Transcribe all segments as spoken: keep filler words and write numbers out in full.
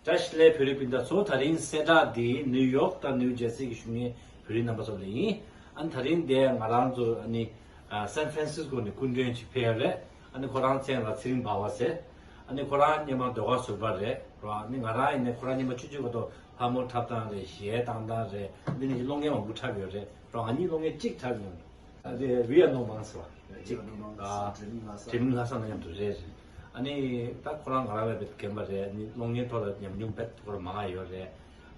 བཀྲ་ཤིས་བདེ་ལེགས་བོད་རིགས་སྤུན་ཟླ་ཚོ། དེ་རིང་གསལ་བསྒྲགས་འདི་ནིའུ་ཡོག་དང་ནིའུ་ཇར་སི་གི་བཞུགས་མཁན་བོད་རིགས་རྣམ་པ་ཚོ་ལ་ཡིན། ཨ་ནི་དེ་རིང་འདིར་ང་རང་ཚོ་ཨ་ནི་ཨ་སན་ཧྥ་རན་སིས་ཀོ་ནས་སྐུ་མགྲོན་ཅིག་ཕེབས་ཡོད་རེད། ཨ་ནི་ཁོ་རང་མཚན་ལ་ཚེ་རིང་འབའ་བ་ཟེར། ཨ་ནི་ཁོ་རང་སྔོན་མ་ཟློས་གར་ཟུར་པ་རེད། རོ། ཨ་ནི་ང་རང་ཡིན་ནའི་ཁོ་རང་སྔོན་མ་ཆུང་ཆུང་སྐབས་དུ་ལྷ་མོ་འཁྲབ་སྟངས་རེད། གཞས་བཏང་སྟངས་རེད། འདི་ནས་ཀྱི་གློག་བརྙན་མང་པོ་འཁྲབ་ཡོད་རེད། རོ། ང་གཉིས་གློག་བརྙན་གཅིག་འཁྲབ་ཡོད། ཨ་དེ་བི་ཡ་ནོ་མང་ཟེར་བ། གཅིག་ཨ་དྲིན་ལྷ་ས། དྲིན་ལྷ་ས་ན་མཉམ་དུ་རེད། ཨ་ནི་ད་ཁོ་རང་ང་རང་ལས་པའི་རྒན་པ་རེད། ཨ་ནི་གློག་བརྙན་ཐོག་ལ་ཉམས་མྱོང་དཔེ་ཁོ་རང་མང་ཡོད་རེད།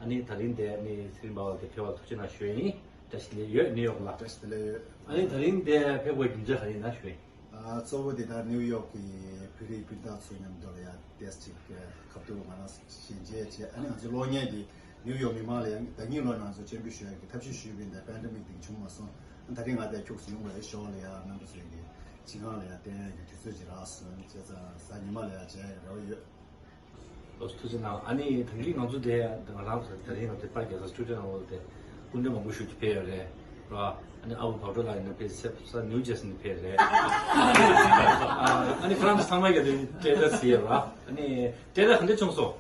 ཨ་ནི་དེ་རིང་འདིར་ཨ་ནི་ཚེ་རིང་འབའ་བ་དེ་ཕེབས་པར་ཐུགས་རྗེ་གནང་ཞུ་ཡ་ཡིན། བཀྲ་ཤིས་བདེ་ལེགས་ཡོད། ནིའུ་ཡོག་ལ། བཀྲ་ཤིས་བདེ་ལེགས་ཡོད། ཨ་ནི་དེ་རིང་འདིར་ཕེབས་དགོས་རྒྱུ་མཚན་ག་རེ་ཡིན་ན་ཞུ་ཡ་ཡིན། ཨ་གཙོ་བོ་དེ་ད་ནིའུ་ཡོག་གི་བོད་རིགས་སྤུན་ཟླ་ཚོ་མཉམ་དུ་ལ་ཡ་ཏོག་ཙམ་ཅིག་ཁ་ཐུག་ང་རང་ཞལ་མཇལ་བྱས། ཨ་ནི་ང་ཚོའི་གློག་བརྙན་འདི་ནིའུ་ཡོག་མི་མང་ལ་ཡང་ཟླ་གཉིས་ལོ་ནང་ཚོ་སྤྱན་འབུལ་ཞུ་ཡག་གི་ཐབས་ཤེས་ཞུས་པ་ཡིན། ད་པན་ཌེ་མིག་འདི་བྱུང་མ་སོང་། ཨ་ད་རིང་ང་དེར་ཁྱུག་ཙམ་ཡོང་བའི་ཞོར་ལ་ཡ་རྣམ་པ་ཚོའི་གི་སྤྱི་ཁང་ལ་ཡ་བསྟན་ཡག་གི་དུས་ཚོད་ཅིག་རག་སོང་། བྱས་ཙང་གཟའ་ཉི་མ་ལ་ཡ་མཇལ་ཡག་རེ་བ་ཡོད། ལགས་སོ། ཐུགས་རྗེ་གནང་། ཨ་ནི་ད་གིན་ང་ཚོ་དེ་ང་རང་ཚོ་དེ་རིང་ང་ཚོ་པར་རྒྱག་ས་སི་ཊུ་ཌི་ཡོ་ནང་ལོགས་དེ་སྐུ་མགྲོན་མང་པོ་ཞིག་ཕེབས་ཡོད་རེད། རོ། ཨ་ནི་ཨ་བུ་བག་གྲོ་ལགས་ཡིན་ན་ཕེབས། སེ་ས་ནིའུ་ཇར་སི་ནས་ཕེབས་རེད། ཨ་ནི་ཁོ་རང་ཚོ་ཚང་མ་གིས་དེ་ཊེ་ལར་གཟིགས་ཡོད་ར། ཨ་ནི་ཊེ་ལར་ག་འདྲ་བྱུང་སོང་།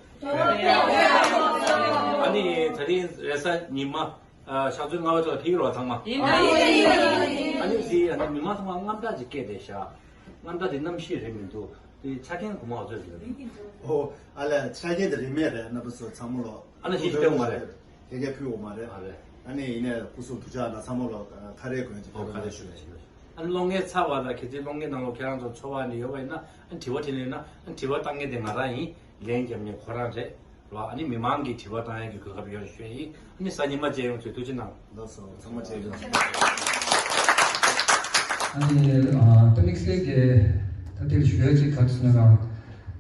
ཨ་ནི་དེ་རིང་རེས་གཟའ་ཉི་མ་ཨ་ཕྱག་ཚོད་ལྔ་པ་ཙམ་ལ་ཕེབས་ཀྱི་རེད་པ་ཚང་མ། ཡིན་ཨ་ནི་དེ་ཨ་ནི་མི་མང་ཚང་མ་རྔམ་སྐྲག་ཅིག་སྐྱེས་བསྡད་ཤག་རྔམ་སྐྲག་དེ་རྣམ་ཤེས་རེད་མི་འདུག་དེ་ཆ་རྐྱེན་གོང་མ་འོ་ཚོད་རེད། ཨོ། ཨ་ལས། ཆ་རྐྱེན་དེ་རིན་མེད་རེད། རྣམ་པ་ཚོ་ཚང་མ་ལོ། ཨ་ན་ཞིག་སྤེལ་མ་རེད། དེ་གས་ཕུལ་འོ་མ་རེད། ཨ་རེད། ཨ་ནི་ཡིན་ནའི་སྐུ་གཟུགས་དུ་ཆ་ན་ཚང་མ་ལོ་ཁ་རས་གོན་ཅིག་ཨོ་ཁ་རས་ཞུ་རེད། ཨ་ནི་གློག་བརྙན་ཚར་བ་དང་ཁྱེད་ཚོའི་གློག་བརྙན་ནང་ལོ་ཁྱེད་རང་ཚོ་ཚོར་བ་ནི་ཡོད་པ་ཡིན་ན། ཨ་ནི་དྲི་བ་དྲིས་ལན་ཡོད་ན། ཨ་ནི་དྲི་བ་བཏང་མཁན་དེ་ང་རང་ཡིན། ལན་རྒྱབ་མཁན་ཁོ་རང་རེད། རོ། ཨ་ནི་མི་མང་གིས་དྲི་བ་བཏང་ཡག་གི་གོ་སྐབས་ཡོད་ཞུ་ཡ་ཡིན། ཨ་ནི་གཟའ་ཉི་མ་མཇལ་ཡོང་ཚེ་ཐུགས་རྗེ་གནང་། ལགས་སོ། ཚང་མ་མཇལ་ཡོང་། ཨ་ནི་ཨ་ད་དམིགས་བསལ་གྱི་ད་དེ་ཞུ་ཡ་ཅིག་ག་རེ་ཟེར་ན།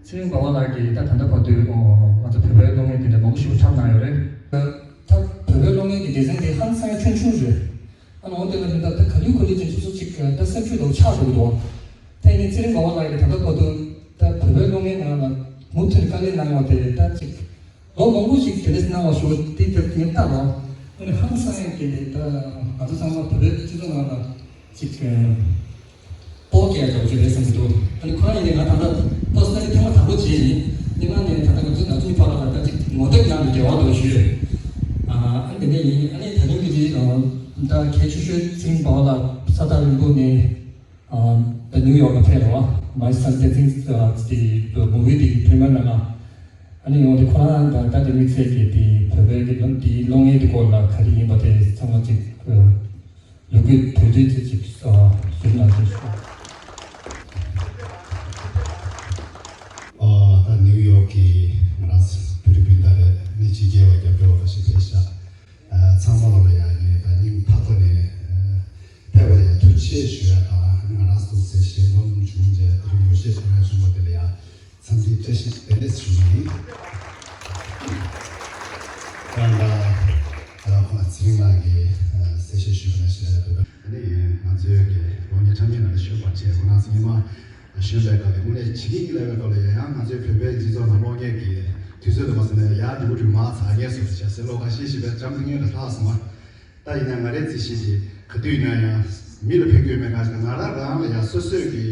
ཚེ་རིང་འབའ་བ་ལགས་ཀྱིས་ད་ད་ལྟ་བར་དུ་ཨོ་ང་ཚོ་བོད་པའི་གློག་བརྙན་དེ་འདྲ་མང་པོ་ཞིག་འཁྲབ་གནང་ཡོད་རེད། ད་བོད་པའི་གློག་བརྙན་གྱི་སྡེ་ཚན་དེ་ཧང་སང་ཆུང་ཆུང་རེད། ཨ་ནི་འོ་དེ་ལ་ནི་ད་ད་ག་དུས་ག་དུས་ཅིག་སོ་སོ་ཅིག་ད་སེམས་ཤུགས་དང་ཆག་འགྲོ་གི་འདུག་དེ་ནི་ཚེ་རིང་འབའ་བ་ལགས་ཀྱིས་ད་ལྟ་བར་དུ་ད་བོད་པའི་གློག་བརྙན་ནང་ལ་མུ་མཐུད་དཀའ་ལས་གནང་ཡོད་དེ། ད་ཅིག་ལོ་མང་པོ་ཞིག་དེ་འདྲ་གནང་བ་ཞུ་བ་དེ་ད་ངས་ལྟ་རོགས། ཨ་ནི་ཧང་སང་ཡག་གི་ད་ང་ཚོ་ཚང་མ་བོད་པའི་སྤྱི་ཚོགས་ནང་ལ་ཅིག་སྤོ་སྐྱེལ་འདྲ་བོ་ཅིག་རེད་བསམ་གྱི་འདུག་ཨ་ནི་ཁོ་རང་ཡིན་ནའི་ང་ད་ལྟ་པར་སོ་ནལ་ལི་ཐེངས་མ་དང་པོ་མཇལ་ཡིན། ཨ་ནི་ང་ནས་ད་ལྟ་ང་ཚོའི་ནང་ཆུང་ཕ་ལ་ལ་ད་ཅིག་ངོ་དེབ་ནང་ལ་འབྲེལ་བ་འདུག་ཞུས། ཨ་ཨ་ནི་དེ་འདྲ་ཡིན། ཨ་ནི་ད་རིང་གི་ཅིག་ད་གལ་ཆེ་ཤོས་ཚེ་རིང་འབའ་བ་ལགས་ས་ཐག་རིང་པོ་ནས་ཨ་ད་ནིའུ་ཡོག་ལ་ཕེབས་རེད་བ། མའི་སན་ཏེ་ཚིང་དེ་མུ་ཝི་དེ་གི་པྲི་མིར་ནང་ལ། ཨ་ནི་འོ་དེ་ཁོ་རང་ད་ད་དེ་དམིགས་བསལ་གྱི་དེ་བོད་པའི་གི་དེ་གློག་བརྙན་དེ་སྐོར་ལ་ག་རེ་ཡིན་པ་དེ་ཚང་མ་ཅིག་ལོ་རྒྱུས་དོན་རྩིས་ཅིག་ཞུ་ན་ཞུ། ཨ་ད་ནིའུ་ཡོག་གི་ང་རང་བོད་རིགས་སྤུན་ཟླ་རེད། ནི་ཕྱི་རྒྱལ་བ་རྒྱབ་སྐྱོར་བ་ཞིག་ཕེབས་ཤག་ཨ་ཚང་མ་ལོ་ལ་ཡང་ངས་ད་སྙིང་ཐག་པ་ནས་ཨ་ཕེབས་པ་ལ་ཡང་ཐུགས་རྗེ་ཆེ་ཞུ་ཡ་དང་། ང་རང་སོ་སོའི་ཞལ་འཛོམས་བྱུང་རྗེས་དེ་རིང་ངོ་ཤེས་བྱུང་ཡ་བྱུང་བ་དེ་ལ་ཡང་འཚམས་འདྲི་བཀྲ་ཤིས་བདེ་ལེགས་ཞུ་གི་ཡིན། ད་ལྟ་ཁོང་ཚེ་རིང་ལགས་ཀྱིས་གསལ་བཤད་ཞུས་པ་ནང་བཞིན་རེད། ཨ་ནི་ང་ཚོའི་གི་གློག་བརྙན་འཁྲབ་མཁན་ནང་ལ་ཞུགས་པར་བྱས། ཁོང་རང་ཚོ་ཉི་མ་གཞོན་པའི་སྐབས་ལ་དངོས་གནས་བྱེད་ཀྱི་ཡིན་ལབ་པའི་སྐབས་ལ་ཡང་ཡང་ང་ཚོའི་བོད་པའི་སྤྱི་ཚོགས་ནང་གློག་བརྙན་གྱི་དུས་ཚོད་དུ་མ་སོང་ནས་ཡར་འགྲོ་གི་འགྲོ་མ་ཚར་ངེས་སོ་ཞེས་ཟེར་ལོ་ཁ་ཤས་ཤིག་པའི་འགྲམ་དེ་ངས་ལ་ལྷག་སོང་བ། ད་ཡིན་ན་ང་རའི་རྩིས་གཞི་ཞིག་ག་དུས་ཡིན་ན་ཡང་མི་ལ་ཕན་གྱི་ཡོད་མེད་གང་ཞིག་དང་། ང་རང་རང་ལ་ཡང་སོ་སོའི་གི་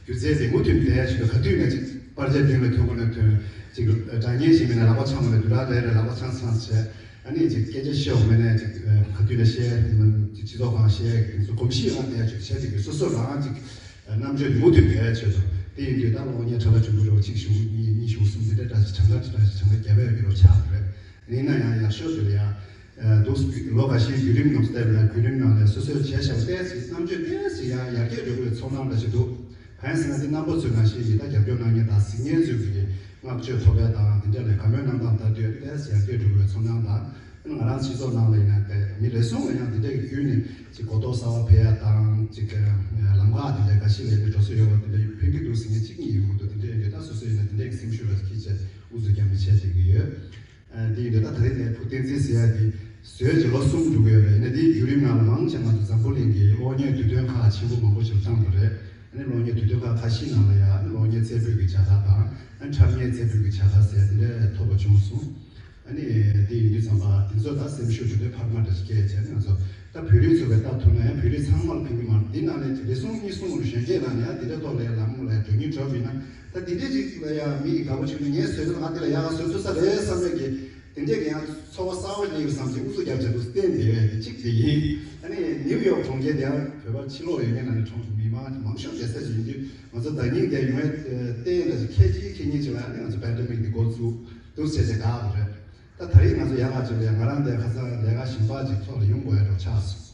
སྒྱུ་རྩལ་དེ་མུ་མཐུད་བསྡད་ཡ་ཞིག་ལ་ག་དུས་ཡིན་ན་ཅིག་པར་ཆས་མདུན་ལ་ཐོན་དགོས་ན་ཐོན། ཅིག་སྒྲ་སྙན་ཞིག་མིན་ན་ལག་པ་འཆང་དགོས་ན་དུས་རག་རེ་རེ་ལག་པ་འཆང་འཆང་བྱས། ཨ་ནི་ཅིག་སྐད་ཆ་བཤད་འོང་མེད་ན་ཅིག་ག་དུས་ན་བཤད། སྤྱི་ཚོགས་ཁང་བཤད་ཀྱི་གོམས་གཤིས་རང་བསྡད་ཡ་ཅིག་བྱས། ཅིག་གི་སོ་སོ་རང་ཅིག་རྣམ་དཔྱོད་དེ་མུ་མཐུད་བསྡད་ཡ་ཆེད་དུ། དེ་ཡིན་དུས་ད་གློག་བརྙན་འཁྲབ་པ་བྱུང་གི་རེད་བ། གཅིག་བྱུང་གཉིས་གཉིས་བྱུང་གསུམ་དེ་འདྲ་འདྲ་ཞིག་གྲངས་ཀ་དེ་འདྲ་ཞིག་གྲངས་ཀ་བརྒྱབ་ཡ་ཡོད་རེད་བ། ཆགས་རེད། ཡིན་ན་ཡང་ཡག་ཤོས་དེ་ལ་ཡང་། ཨ་འདུག་ལོ་འགའ་ཤས་བརྒྱུད་རིམ་ནང་བལྟས་པ་ན་བརྒྱུད་རིམ་ནང་ལ་སོ་སོས་བྱས་བཞག་པ་ཏོག་ཙམ་རྣམ་དཔྱོད་ཏོག་ཙམ་ཡང་ཡར་རྒྱས་འགྲོ་གི་ཡོད་ཚོར་སྣང་འདྲ་ཞིག་འདུག་གང་ཡིན་ཟེར་ན་དེ་རྣམ་པ་ཚོས་ནང་བཞིན་གྱི་ད་རྒྱབ་སྐྱོར་གནང་མཁན་དང་གཟིགས་མཁན་ཚོས་ཀྱི་བསྔགས་བརྗོད་ཐོབ་པ་དང་དེ་འདྲ་ལ་དགའ་མོས་གནང་སྟངས་ལྟར་དུ་ཏོག་ཙམ་ཡར་རྒྱས་འགྲོ་གི་ཡོད་ཚོར་སྣང་དང་། ང་རང་སྤྱི་ཚོགས་ནང་ལ་ཡིན་ན་དེ་མི་རེ་ཟུང་ལ་ཡང་དེ་འདྲ་གི་བརྒྱུད་ནས་ཅིག་གོ་རྟོགས་གསར་བ་འཕེལ་ཡ་དང་། ཅིག་ལམ་ཁ་དེ་འདྲ་འགའ་ཤས་ལ་ཡང་འགྲོ་སྲོལ་ཡོད་པ་དེ་འདྲ་ཕན་གྱི་འདུག་ཟེར་མཁན་གཅིག་གཉིས་ཡོང་གི་འདུག་དེ་འདྲ་ཡིན་དུས་ད་སོ་སོ་ཡིན་ན་དེ་འདྲ་གི་སེམས་ཤུགས་ལ་འཁྱེར་བྱས་ཨུ་ཚུགས་རྒྱག་མི་བྱས་བྱེད་ཀྱི་ཡོད། ཨ་དེ་ཡིན་དུས་ད་ད་རེས་ནས་བུ་བསྟན་འཛིན་ཟེར་ཡ་དེ་བཟོས་ཀྱི་ལོ་གསུམ་འགྲོ་གི་ཡོད་རེད། ཡིན་ན་དེའི་བརྒྱུད་རིམ་ནང་ལ་མང་ཆེ་ང་ཚོ་འཛམ་བུ་གླིང་གི་གློག་བརྙན་དུས་སྟོན་ཁག་ཆེན་པོ་མང་པོ་ཞིག་ལ་བཏང་འདུག་རེད། ཨ་ནི་གློག་བརྙན་དུས་སྟོན་ཁག་ཁ་ཤས་ནང་ལ་ཡ་ཨ་ནི་གློག་བརྙན་རྩེ་ཕུད་ཀྱི་བྱ་དགའ་དང་། ཨ་ནི་འཁྲབ་བརྙན་རྩེ་ཕུད་ཀྱི་བྱ་དགའ་ཟེར་ཡ་དེ་འདྲ་ཐོབ་པ་བྱུང་སོང་། ཨ་ནི་དེ་ཡིན་དུས་ཙམ་པ་དེ་ཚོ་ད་སེམས་ཤུགས་ཞུ་དུས་འཕར་མ་འདྲ་ཞིག་སྐྱེས་བྱས་ནས། ང་ཚོ་ད་བོད་རིགས་ཚོ་བས་ལྟ་ཐུབ་ན་ཡང་བོད་རིགས་ཚང་མ་ལ་ཕན་གྱི་མ་རེད། འདི་ནང་ནས་རེ་ཟུང་གཉིས་གསུམ་རུ་གཞོན་སྐྱེས་ནང་ནས་ཡང་དེ་འདྲའི་ཐོག་ལ་ཡང་ལམ་ལ་ཡང་འགྲོ་སྙིང་བྲོ་མེད་ན། ད་དེ་འདྲའི་ཅིག་ལ་ཡང་མི་ཡི་དགའ་པོ་བྱུང་ནས་ངས་བཟོས་ན་ང་དེ་ལ་ཡག་ག་བཟོ་ཐུབ་ས་རེད་བསམ་ཡས་ཀྱི་དེ་འདྲས་ཀྱི་ཡང་ཚོར་བ་གསར་བ་ཅིག་ཡོད་བསམ་ཅིག་ཨུ་ཚུགས་རྒྱབ་བྱས་འདུག་བསྟན་བསྡད་ཡས་དེ་གཅིག་དེ་ཡིན། ཨ་ནི་ནིའུ་ཡོག་གྲོང་ཁྱེར་དེ་ཡང་བོད་པ་ཕྱི་ལོགས་ཡོད་མཁན་ནང་ནས་གྲོང་མི་མང་མང་ཤོས་བསྡད་ས་ཅིག་ཡིན་དུས། ང་ཚོ་ཟླ་ཉིན་དེ་ཡོང་ཡས་བལྟས་ཡས་ལ་ཅིག་ཁྱེད་ཀྱིས་ཁྱེད་ཉིད་ཅིག་ལ་ཨ་ནི་ང་ཚོ་པེན་ཌེ་མིག་འདི་འགོ་བཙུགས་འདུག་ཟེར་ཏེ་དགའ་བ་རེད། ད་ད་རེས་ང་ཚོ་ཡག་ག་ཅིག་ལ་ཡང་ང་རང་དེ་ཁ་སང་ལས་ཀ་གཞན་པ་ཅིག་ཐོག་ལ་ཡོང་དགོས་ཡ་འདྲ་ཆགས་སོང་།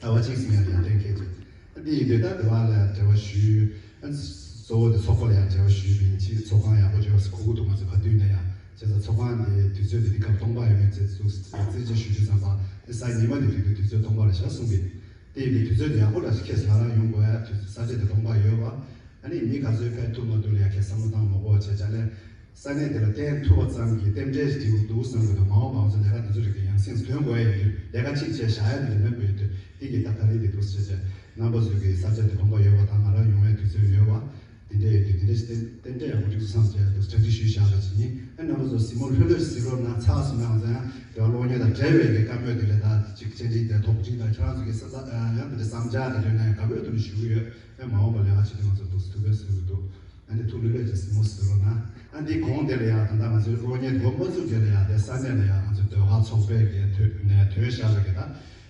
ཟླ་བ་གཅིག་ཙམ་ཡར་ཡར་གཏན་འཁེལ་ཅིག་ཨ་འདི་ཡིན་དུས་ད་དེ་བ་ལ་འབྲེལ་བ་ཞུས། ཨ་གཙོ་བོ་དེ་ཚོགས་པ་ལ་ཡང་འབྲེལ་བ་ཞུས་པ་ཡིན། ཅིག་ཚོགས་ཁང་ཡག་པོ་ཅིག་ཡོད་ས་གོ་གི་འདུག་ང་ཚོ་ག་དུས་ནས་ཡང་བྱས་ཙང་ཚོགས་ཁང་དེ་དུས་ཚོད་དེ་འདི་སྐབས་སྟོང་པ་ཡོད་མེད་ཅིག་བཙུགས་རྩིས་རྩིས་ཆ་ཞུ་རྒྱུ་ཙམ་པ། ཨ་གཟའ་ཉི་མ་དེ་དུས་དུས་ཚོད་སྟོང་པ་རེད་ཤག་གསུངས་པས། དེ་ཡིན་དུས་དུས་ཚོད་དེ་ཡག་པོ་འདྲ་ཞིག་ཁྱེད་ང་རང་ཡོང་དགོས་ཡ་དུས་ཚོད་ས་ཆ་དེ་སྟོང་པ་ཡོད་པ། ཨ་ནི་མི་ག་ཚོད་ཕེབས་ཐུབ་མ་ཐུབ་ལ་ཡ་ཁྱེད་བསམ་བློ་བཏང་མ་དགོས་པ་བྱས་ཙང་ལས། ས་གནས་དེ་ལ་བརྟེན་ཐུབ་པ་ཙམ་གྱིས་རྟེན་འབྲེལ་ཞིག་འགྲིག་འདུག་བསམ་གྱི་འདུག་མ་འོངས་པ་ང་ཚོ་ལས་ཀ་འདི་ཚོ་རིགས་ཀྱི་ཡང་སེམས་སུ་ཐོན་དགོས་ཡ་ཡིན་དུས། ལས་ཀ་གཅིག་བྱས་བཞག་ཡ་འདི་འདྲ་མེད་པ་ཡོད་དུས། འདི་གི་ད་ད་རེས་འདི་འདུག་ཟེར་བྱས་རྣམ་པ་ཚོ་གི་ས་ཆ་དེ་ཁོམ་པ་ཡོད་པ་དང་། ང་རང་ཡོང་ཡ་དུས་ཚོད་ཡོད་པ། འདི་འདྲ་ཡོད་དུས་འདི་འདྲ་ཞིག་རྟེན་རྟེན་འབྲེལ་ཡག་པོ་འགྲིག་འདུག་བསམ་བྱས་འདུག་གྲ་སྒྲིག་ཞུས་བཞག་པ་ཅིག་ཡིན། ཨ་རྣམ་པ་ཚོ་གཟིགས་མོ་ལྷོད་ལྷོད་གཟིགས་རོགས་གནང་། ཚར་སོང་ན་ང་ཚོ་ཡང་དེ་བ་གློག་བརྙན་དང་འབྲེལ་བའི་གི་བཀའ་མོལ་དེ་ལས་ད་ཅིག་བཅར་འདྲི་དེ་དོགས་འདྲི་དང་ཁྱེད་རང་ཚོ་གི་ས་ཡང་དེ་འདྲ་བསམ་འཆར་དེ་འདྲ་ཡོད་ན་ཡང་དགའ་པོའི་ཐོག་ནས་ཞུ་གི་ཡོད། ཨེ་མ་འོངས་པ་ལས་ཀ་བྱེད་དུས་ང་ཚོ་འདུག་སེ་ཐུགས་ཕན་གསོས་ཀྱི་འདུག་ཨ་ནི་ཐུགས་ལྷོད་ལྷོད་ཀྱིས་གཟིགས་མོ་གཟིགས་རོགས་གནང་། ཨ་འདི་གོང་དེ་ལ་ཡང་ད་ལྟ་ང་ཚོའི་གློག་བརྙན་འགོ་མ་བཙུགས་དེ་ལ་ཡང་དེ་ས་གནས་ལ་ཡང་ང་ཚོའི་ཟློས་གར་ཚོགས་པའི་གི་ཐོན་ནས་ཐོན་བཞག་པའི་གི་ད་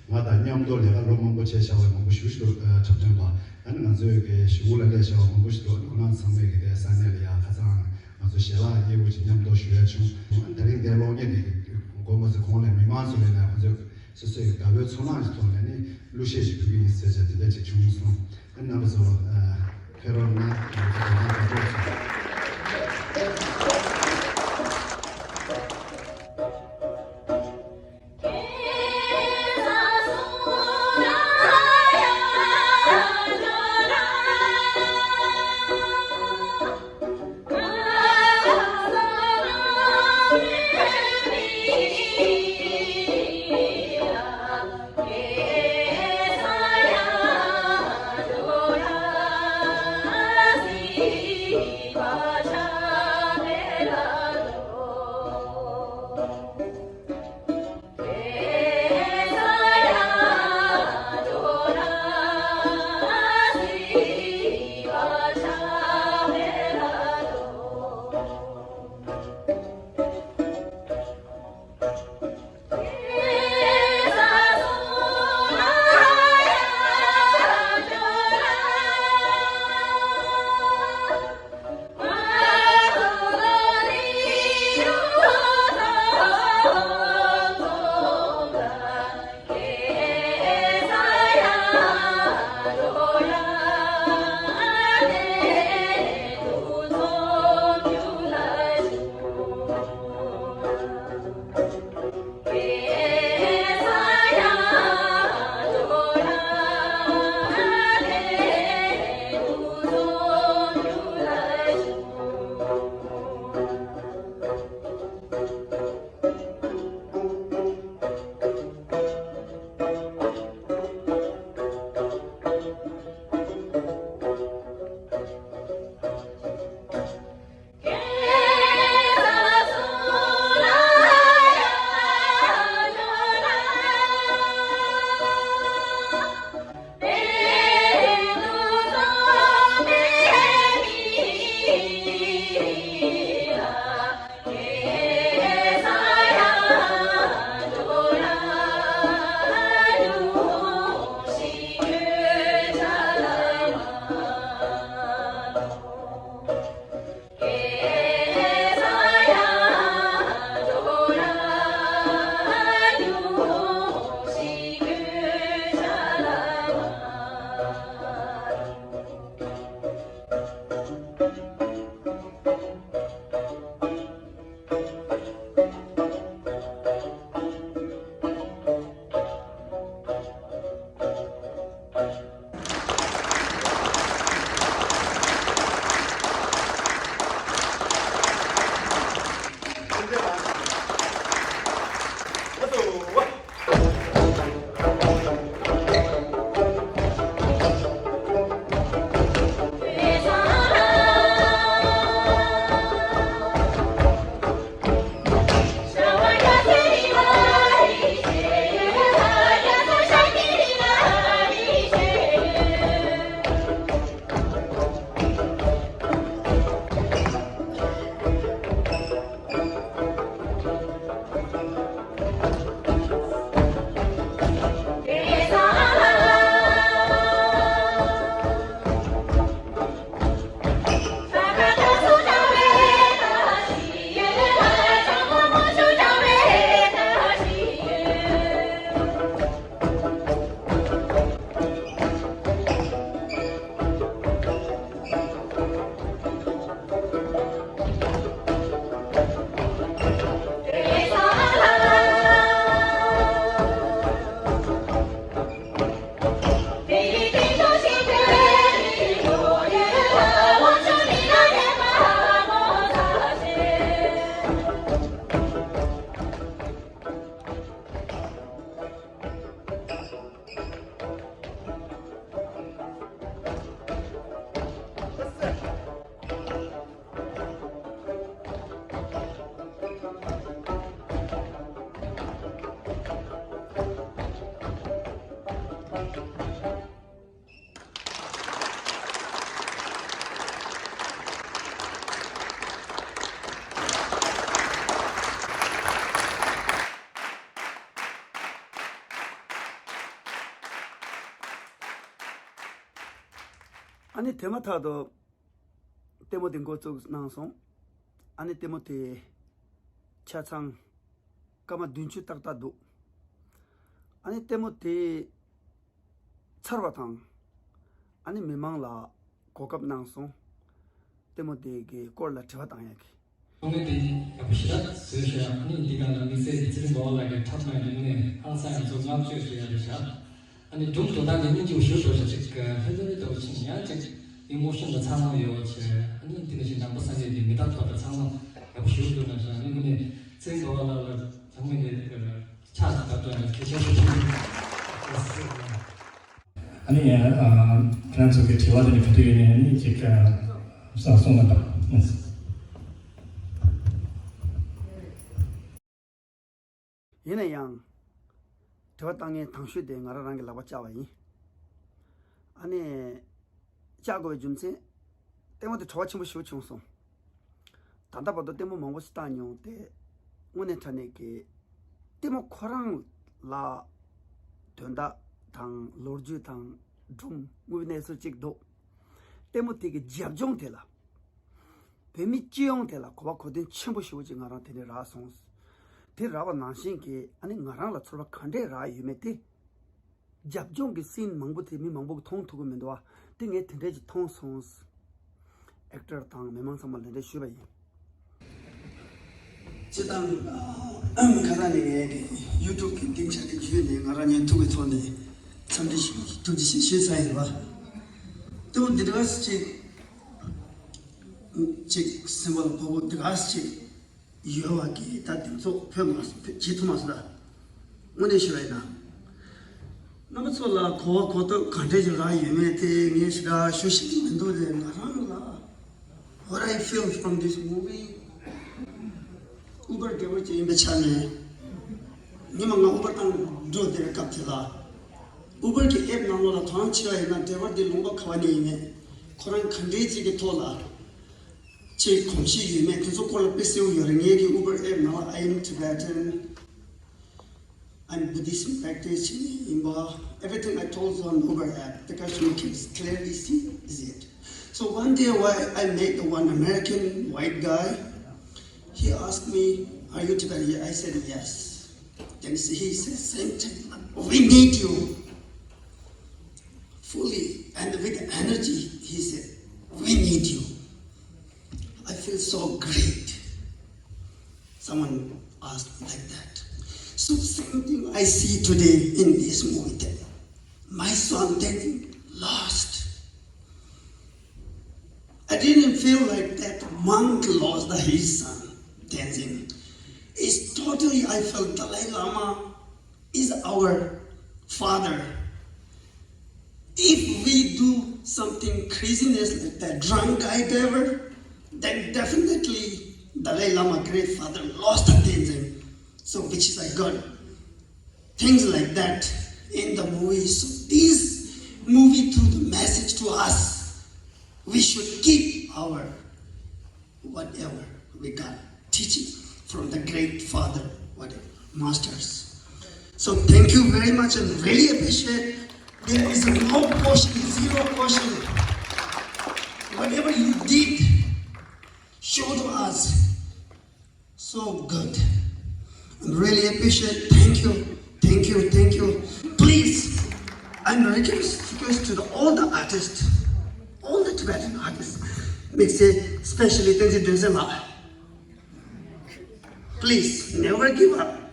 ང་དང་མཉམ་དུ་ལས་ཀ་ལོ་མང་པོ་བྱས་བཞག་པའི་མང་པོ་ཞེ་པོ་ཞིག་འདུག་ཨ་འཁྲབ་སྟོན་པ། ཨ་ནི་ང་ཚོའི་གི་གཞིས་ཁོངས་ལ་སླེབས་བཞག་པ་མང་པོ་ཞིག་འདུག་ཨ་ནི་ཁོ་རང་ཚང་མས་གི་དེ་ས་གནས་ལ་ཡང་ཁ་སང་ང་ཚོ་ཞལ་ལག་མཉེས་པོ་ཅིག་མཉམ་དུ་ཞུ་ཡ་བྱུང་། ཨ་ནི་ད་རིང་དེ་གློག་བརྙན་དེ་གི་འགོ་མ་བཙུགས་གོང་ལ་མི་མང་ཚོ་ལ་ཡང་ང་ཚོས་སོ་སོའི་དགའ་པོའི་ཚོར་སྣང་ཞིག་ཐོག་ནས་ནི་གླུ་གཞས་ཤིག་ཕུལ་གྱི་ཡིན་ཟེར་བྱས་དེ་འདྲ་ཅིག་བྱུང་སོང་། ཨ་རྣམ་པ་ཚོ་ཕེབས་རོགས་གནང་། ང་ཚོ་དགའ་སྣང་དགའ་སྤྲོ་ཚོ། ཨ་ནི་དེ་མ་ཐག་ཏུ་ལྟད་མོ་དེ་འགོ་བཙུགས་གནང་སོང་། ཨ་ནི་ལྟད་མོ་དེ་ཆ་ཚང་སྐར་མ་བདུན་ཅུ་ཏག་ཏག་འདུག་ཨ་ནི་ལྟད་མོ་དེ་ཚར་བ་དང་། ཨ་ནི་མི་མང་ལ་གོ་སྐབས་གནང་སོང་། ལྟད་མོ་དེ་གི་སྐོར་ལ་དྲི་བ་བཏང་ཡག་གི། དངོས་གནས་དེ་ཡག་པོ་ཞེ་དྲག་བཟོས་ཤག་ཨ་ནི་འདི་ག་ལ་དམིགས་བསལ་གྱི་ཚེ་རིང་འབའ་བ་ལགས་ཀྱི་འཁྲབ་གནང་ཡོད་དུས་དངོས་གནས་ཧང་སང་ཡང་ཚོ་བསྔགས་བརྗོད་ཞུ་ཡ་རེད་ཤག་ཨ་ནི་སྒྲུང་དོན་དག་གི་སྙིང་རྗེ་པོ་ཞེ་པོ་ཞིག་ཅིག་ཧེ་ལོ་རི་ལྟ་བུ་ཕྱིན་ཡང་ཅིག་ཨི་མོ་ཤན་དང་ཚང་མ་ཡོད་པ་བྱས། ཨ་ནི་འདི་ནས་ཞིག་ནང་པ་སངས་རྒྱས་ཀྱི་མི་རྟག་པ་དང་ཚང་མ་ཡག་པོ་ཞེ་པོ་བསྒྲུབས་གནང་ཤག་ཨ་ནི་དངོས་གནས་ཚེ་རིང་འབའ་བ་ལགས་ལ་ཚང་མས་ནས་ཕྱག་ཞིག་བཏབ་ཐུབ་ན་གལ་ཆེན་པོ་ཞིག་ཡིན། ཨ་ནི་ཡང་ཁྱེད་རང་ཚོ་གི་དྲི་བ་དེ་ནི་ག་དུས་ཡིན་ནའི་ཨ་ནི་ཅིག་ཨ་གསུང་གནང་དང་། ཡིན་ན་ཡང་། དྲི་བ་བཏང་མཁན་དང་ཤོས་དེ་ང་རང་རང་གི་ལག་པ་བཅག་པ་ཡིན། ཨ་ནི། བཅག་དགོས་པའི་རྒྱུ་མཚན། ལྟད་མོ་དེ་བྲོ་བ་ཆེན་པོ་ཞིག་བྱུང་སོང་། ད་ལྟ་བར་དུ་ལྟད་མོ་མང་པོ་ཞིག་བལྟས་མྱོང་སྟེ། དངོས་གནས་དྲང་གནས་ཀྱི། ལྟད་མོ་ཁོ་རང་ལ། དོན་དག་དང་ལོ་རྒྱུས་དང་སྒྲུང་དངོས་གནས་སུ་གཅིག་འདུག་ལྟད་མོ་དེ་གི་རྒྱབ་ལྗོངས་དེ་ལ། བོད་མི་སྤྱི་ཡོངས་དེ་ལ་གོ་བ་གོ་དོན་ཆེན་པོ་ཞེ་པོ་ཅིག་ང་རང་དེ་ནས་རག་སོང་། དེ་རག་པ་ནང་བཞིན་གྱི་ཨ་ནི་ང་རང་ལ་ཚོར་བ་ག་འདྲས་རག་ཡོད་མེད་དེ། རྒྱབ་ལྗོངས་ཀྱི་སིན་མང་པོ་དེ་མི་མང་པོ་གིས་མཐོང་ཐུབ་ཀྱི་མི་འདུག་བ། དེ་ངས་དེ་འདྲས་ཅིག་མཐོང་སོང་། ཨེག་ཊར་དང་མི་མང་ཚང་མ་ལ་འདི་འདྲས་ཞུས་པ་ཡིན། སྤྱིར་བཏང་ཁ་སང་ནས་ངས་ཀྱི་ཡུ་ཊུབ་ཀྱི་སྡིངས་ཆ་དེ་བརྒྱུད་ནས་ང་རང་ཉན་ཐུབ་པའི་ཐོག་ནས་འཚམས་འདྲི་ཞུ་ཐུགས་རྗེ་ཆེ་ཞུས་ཚར་ཡིན་པ། ལྟད་མོ་འདི་འདྲ་ཅིག་ཅིག་སེམས་པ་ལ་ཕོག་པོ་འདི་འདྲ་ཅིག་ཡོད་པ་གི་ད་དེ་ཚོ་བོད་མ་བྱེད་ཐུབ་མ་སོང་ད། དངོས་གནས་ཞུ་བ་ཡིན་ན། རྣམ་པ་ཚོ་ལ་གོ་བ་གོ་ཐོས་ག་འདྲས་ཅིག་རག་ཡོད་མེད་དེ་ངས་ཞེ་དྲག་ཞུ་ཤེས་ཀྱི་མི་འདུག་སྟེ། ང་རང་ལ། What I feel from this movie, Uber driver ཅིག་ཡིན་པའི་ཆ་ནས། ཉི་མ་ལྔ་Uber བཏང་འགྲོ་དེར་སྐབས་དེ་ལ། Uber གི་app ནང་ལོགས་ལ་ཐང་ཆད་པ་ཡིན་ན་driver དེ་ལུང་པ་ག་བ་ནས་ཡིན་ནའི་ཁོ་རང་ག་འདྲས་ཅིག་གི་ཐོག་ལ་ཅིག་གོམས་གཤིས་ཡོད་མེད་དེ་ཚོ་སྐོར་ལ་དཔེ་གསལ་པོ་ཡོད་རེད། ངེད་ཀྱི་Uber app ནང་ལ། I am Tibetan, I'm Buddhism practice ཡིན་པ། Everything I told you on Uber app, the customer can clearly see, is it. So one day, why I met the one American white guy. He asked me, "Are you Tibetan?" I said, "Yes." Then he said same thing. "We need you fully and with energy." He said, "We need you." I feel so great. Someone asked me like that. So same thing I see today in this movie. That my son Tenzin lost. I didn't feel like that monk lost his son Tenzin. It's totally I felt Dalai Lama is our father. If we do something craziness like that drunk guy driver, then definitely Dalai Lama great father lost Tenzin. So which is a good things like that in the movie. So this movie through the message to us, we should keep our whatever we got teaching from the great father, whatever, masters. So thank you very much and really appreciate. There is no question, zero question. Whatever you did, show to us. So good. I really appreciate. Thank you. Thank you. Thank you. Please, I'm a request, request to the, all the artists, all the Tibetan artists. Make say, especially Tenzin Gyaltsab. Please, never give up.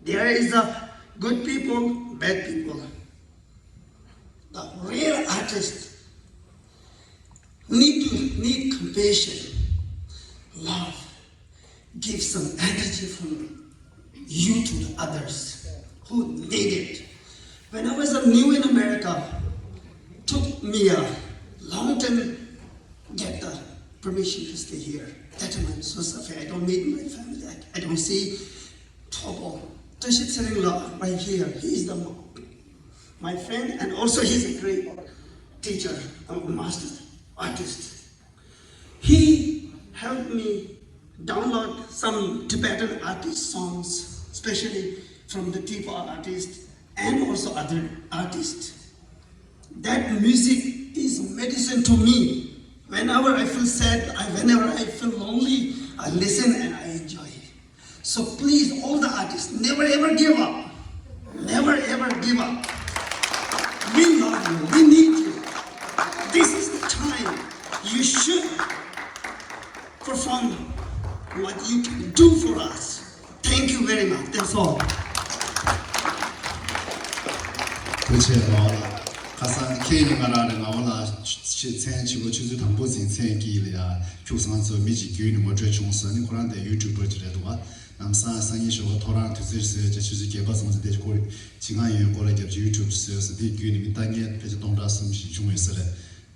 There is a good people, bad people. The real artist need to need compassion, love, give some energy from you to the others who need it. When I was new in America, took me a long time get the permission to stay here. That time I'm so suffering. I don't meet my family. I, I don't see Thobo. Tashi Tshering Lal right here. He is the mo- my friend, and also he's a great teacher, a master artist. He helped me download some Tibetan artist songs, especially from the Tibetan artist and also other artists. That music is medicine to me. Whenever I feel sad, I, whenever I feel lonely, I listen and I enjoy. So please, all the artists, never ever give up. Never ever give up. We love you. We need you. This is the time you should perform what you can do for us. Thank you very much. That's all. ཐུགས་རྗེ་ཆེ། ངག་དབང་ལགས། ཁ་སང་ཁྱེད་ཀྱིས་ང་རང་ལ་ངག་དབང་ལགས་ཆེད་མཚན་ཆེ་བོ་ཆུ་ཚོད་དང་པོ་ཟིན་མཚན་དཀྱིལ་ལ་ཡ་ཁྱུག་ཚང་ཚོ་མི་གཅིག་བརྒྱུད་ནས་ངོ་སྤྲོད་བྱུང་སོང་། ནི་ཁོ་རང་དེ་ཡུ་ཊུབ་པར་ཅིག་རེད་འདུག་བ། ལམ་སང་སང་ཉིན་ཞོགས་པ་ཐོ་རངས་དུས་ཚོད་བཟོས་བྱས་ཆུ་ཚོད་བརྒྱད་པ་ཙམ་ཙམ་དེ་སྐོར་བྱེད་ང་ཡོད་སྐོར་ལ་རྒྱབ་ཀྱི་ཡུ་ཊུབ་བཟོས་སོང་། དེ་བརྒྱུད་ནས་མི་ལྟ་མཁན་ཕལ་ཆེར་སྟོང་ཕྲག་གསུམ་བཞི་བྱུང་ཡོད་ས་རེད།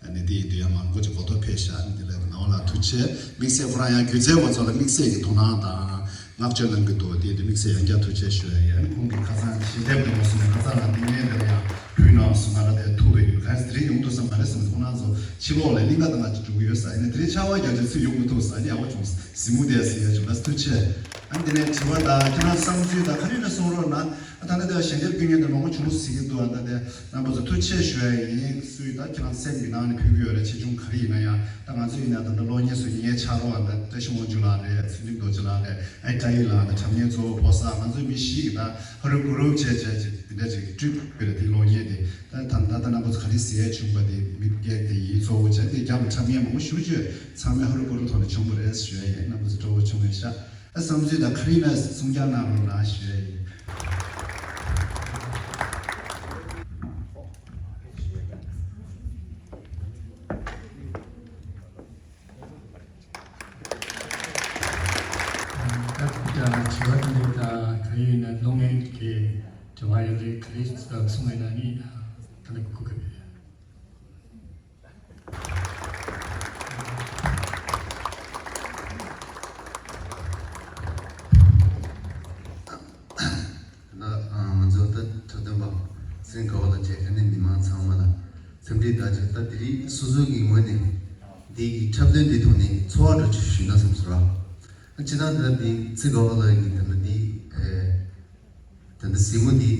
ཨ་ནི་དེ་ཡིན་དུས་ཡང་མང་པོ་ཅིག་གོ་རྟོགས་འཕེལ་ཤག་ནི་དེ་ལ་ངག་དབང་ལགས་ཐུགས་རྗེ་ཆེ། དམིགས་བསལ་ཁོ་རང་ཡང་སྒྱུ་རྩལ་བ་ཚོ་ལ་དམིགས་བསལ་གྱི་དོ་སྣང་དང་བསྔགས་བརྗོད་གནང་གི་འདུག་དེ་དུས་དམིགས་བསལ་ཡང་བསྐྱར་ཐུགས་རྗེ་ཆེ་ཞུ་ཡ་ཡིན། ཨ་ནི་ཁོང་གིས་ཁ་སང་ཞལ་འདེབས་གནང་སོང་ནས་ཁ་སང་ལ་འདི་ངའི་འདིར་ཡང་ཕུལ་གནང་སོང་། ང་ལ་དེ་ཐུག་པའི་ཡོད། གང་ཡིན་དེ་རིང་ཡོང་ཐུབ་ས་མ་རེད་བསམ་ནས་ཁོང་རང་ཚོ་ཕྱི་ལོགས་ལ་གླིང་ག་དང་ང་ཅིག་འགྲོ་གི་ཡོད་ས་ཡིན་ན། དེ་རིང་ཆར་པ་བརྒྱབ་བྱས་ཚུར་ཡོང་མི་ཐུབ་ས་ནི་ཡག་པོ་བྱུང་། གཟིགས་མོ་དེ་གཟིགས་ཡ་བྱུང་། ལགས་ཐུགས་རྗེ་ཆེ། ཨ་ནི་དེ་ནས་དྲི་བ་དང་ཁྱེད་རང་བསམ་ཚུལ་དང་ག་རེ་ཡིན་ན་གསུང་རོགས་གནང་། ཨ་ད་ལྟ་དེ་ཞལ་འདེབས་སྐྱོན་མཁན་དེ་མང་པོ་བྱུང་སྲིད་ཀྱི་འདུག་ཨ་ད་དེ་རྣམ་པ་ཚོ་ཐུགས་རྗེ་ཆེ་ཞུ་ཡ་ཡིན། སུས་ད་ཁྱེད་རང་སེམས་ཀྱི་ནང་ནས་ཕུལ་གྱི་ཡོད་རེད། ཆེ་ཆུང་ག་རེ་ཡིན་ན་ཡང་། ད་ང་ཚོ་ཡིན་ན་ད་ལྟ་གློག་བརྙན་བཟོ་མཁན་ངའི་ཕྱག་རོགས་ཨ་ད་བཀྲ་ཤིས་དབང་ཕྱུག་ལགས་རེད། ཚུལ་ཁྲིམས་རྡོ་རྗེ་ལགས་རེད། ཨ་བཀྲ་ཡི་ལགས་ད་འཁྲབ་མཁན་གཙོ་བོ་ཕོ་གསར་ང་ཚོ་མི་བཞི་གི་ད་ཧ་རུ་ཀུ་རུ་བྱས་བྱས་ཅིག་དེ་འདྲ་ཅིག་སྒྲིག་དགོས་རེད། དེ་གློག་བརྙན་དེ་ད་ད་ད་ད་རྣམ་པ་ཚོ་ག་རེ་ཟེར་ཡ་བྱུང་པ་དེ་མི་སྒེར་དེ་ཡིན། གཙོ་བོ་བྱས་དེ་རྒྱབ་ལ་འཁྲབ་མཁན་མང་པོ་ཞེ་པོ་ཅིག་ཚང་མས་ཧ་རུ་ཀུ་རུ་ཐོག་ནས་བྱུང་བ་རེད་ཞུ་ཡ་ཡིན། རྣམ་པ་ཚོ་སྤྲོ་པོ་བྱུང་བས་ཤག་ཨ་བསམ་ཚུལ་དང་ག་རེ་ཡིན་ན་གསུང་བསྐྱར་གནང་རོགས་གནང་ཞུ་ཡ་ཡིན། ད་དྲི་བ་དེ་འདྲ་ད་ག་རེ་ཡིན་ན་གློག་བརྙན་གྱི་དྲི་བ་ཡོད་རེད། ག་རེ་གསུང་ཡོད་ན་ནི་ད་ལྟ་གོ་གི་རེད། ང་ང་ཚོ་ད་འཁྲབ་སྟོན་པ་སེང་ག་བ་ལ་བཅས་ཨ་ནི་མི་མང་ཚང་མ་ལ་འཚམས་འདྲི་དང་བཅས། ད་དེ་རིང་སོ་སོ་གི་ངོས་ནས་འདི་གི་འཁྲབ་སྟོན་འདི་ཐོག་ནས་ཚོར་བ་འདྲ་ཅིག་ཞུས་ན་བསམ་སོང་ར། སྤྱིར་བཏང་ད་འདི་སེང་ག་བ་ལ་གི་ད་ལྟ་འདི་ཨེ་ད་ལྟ་གཟིགས་མོ་འདི་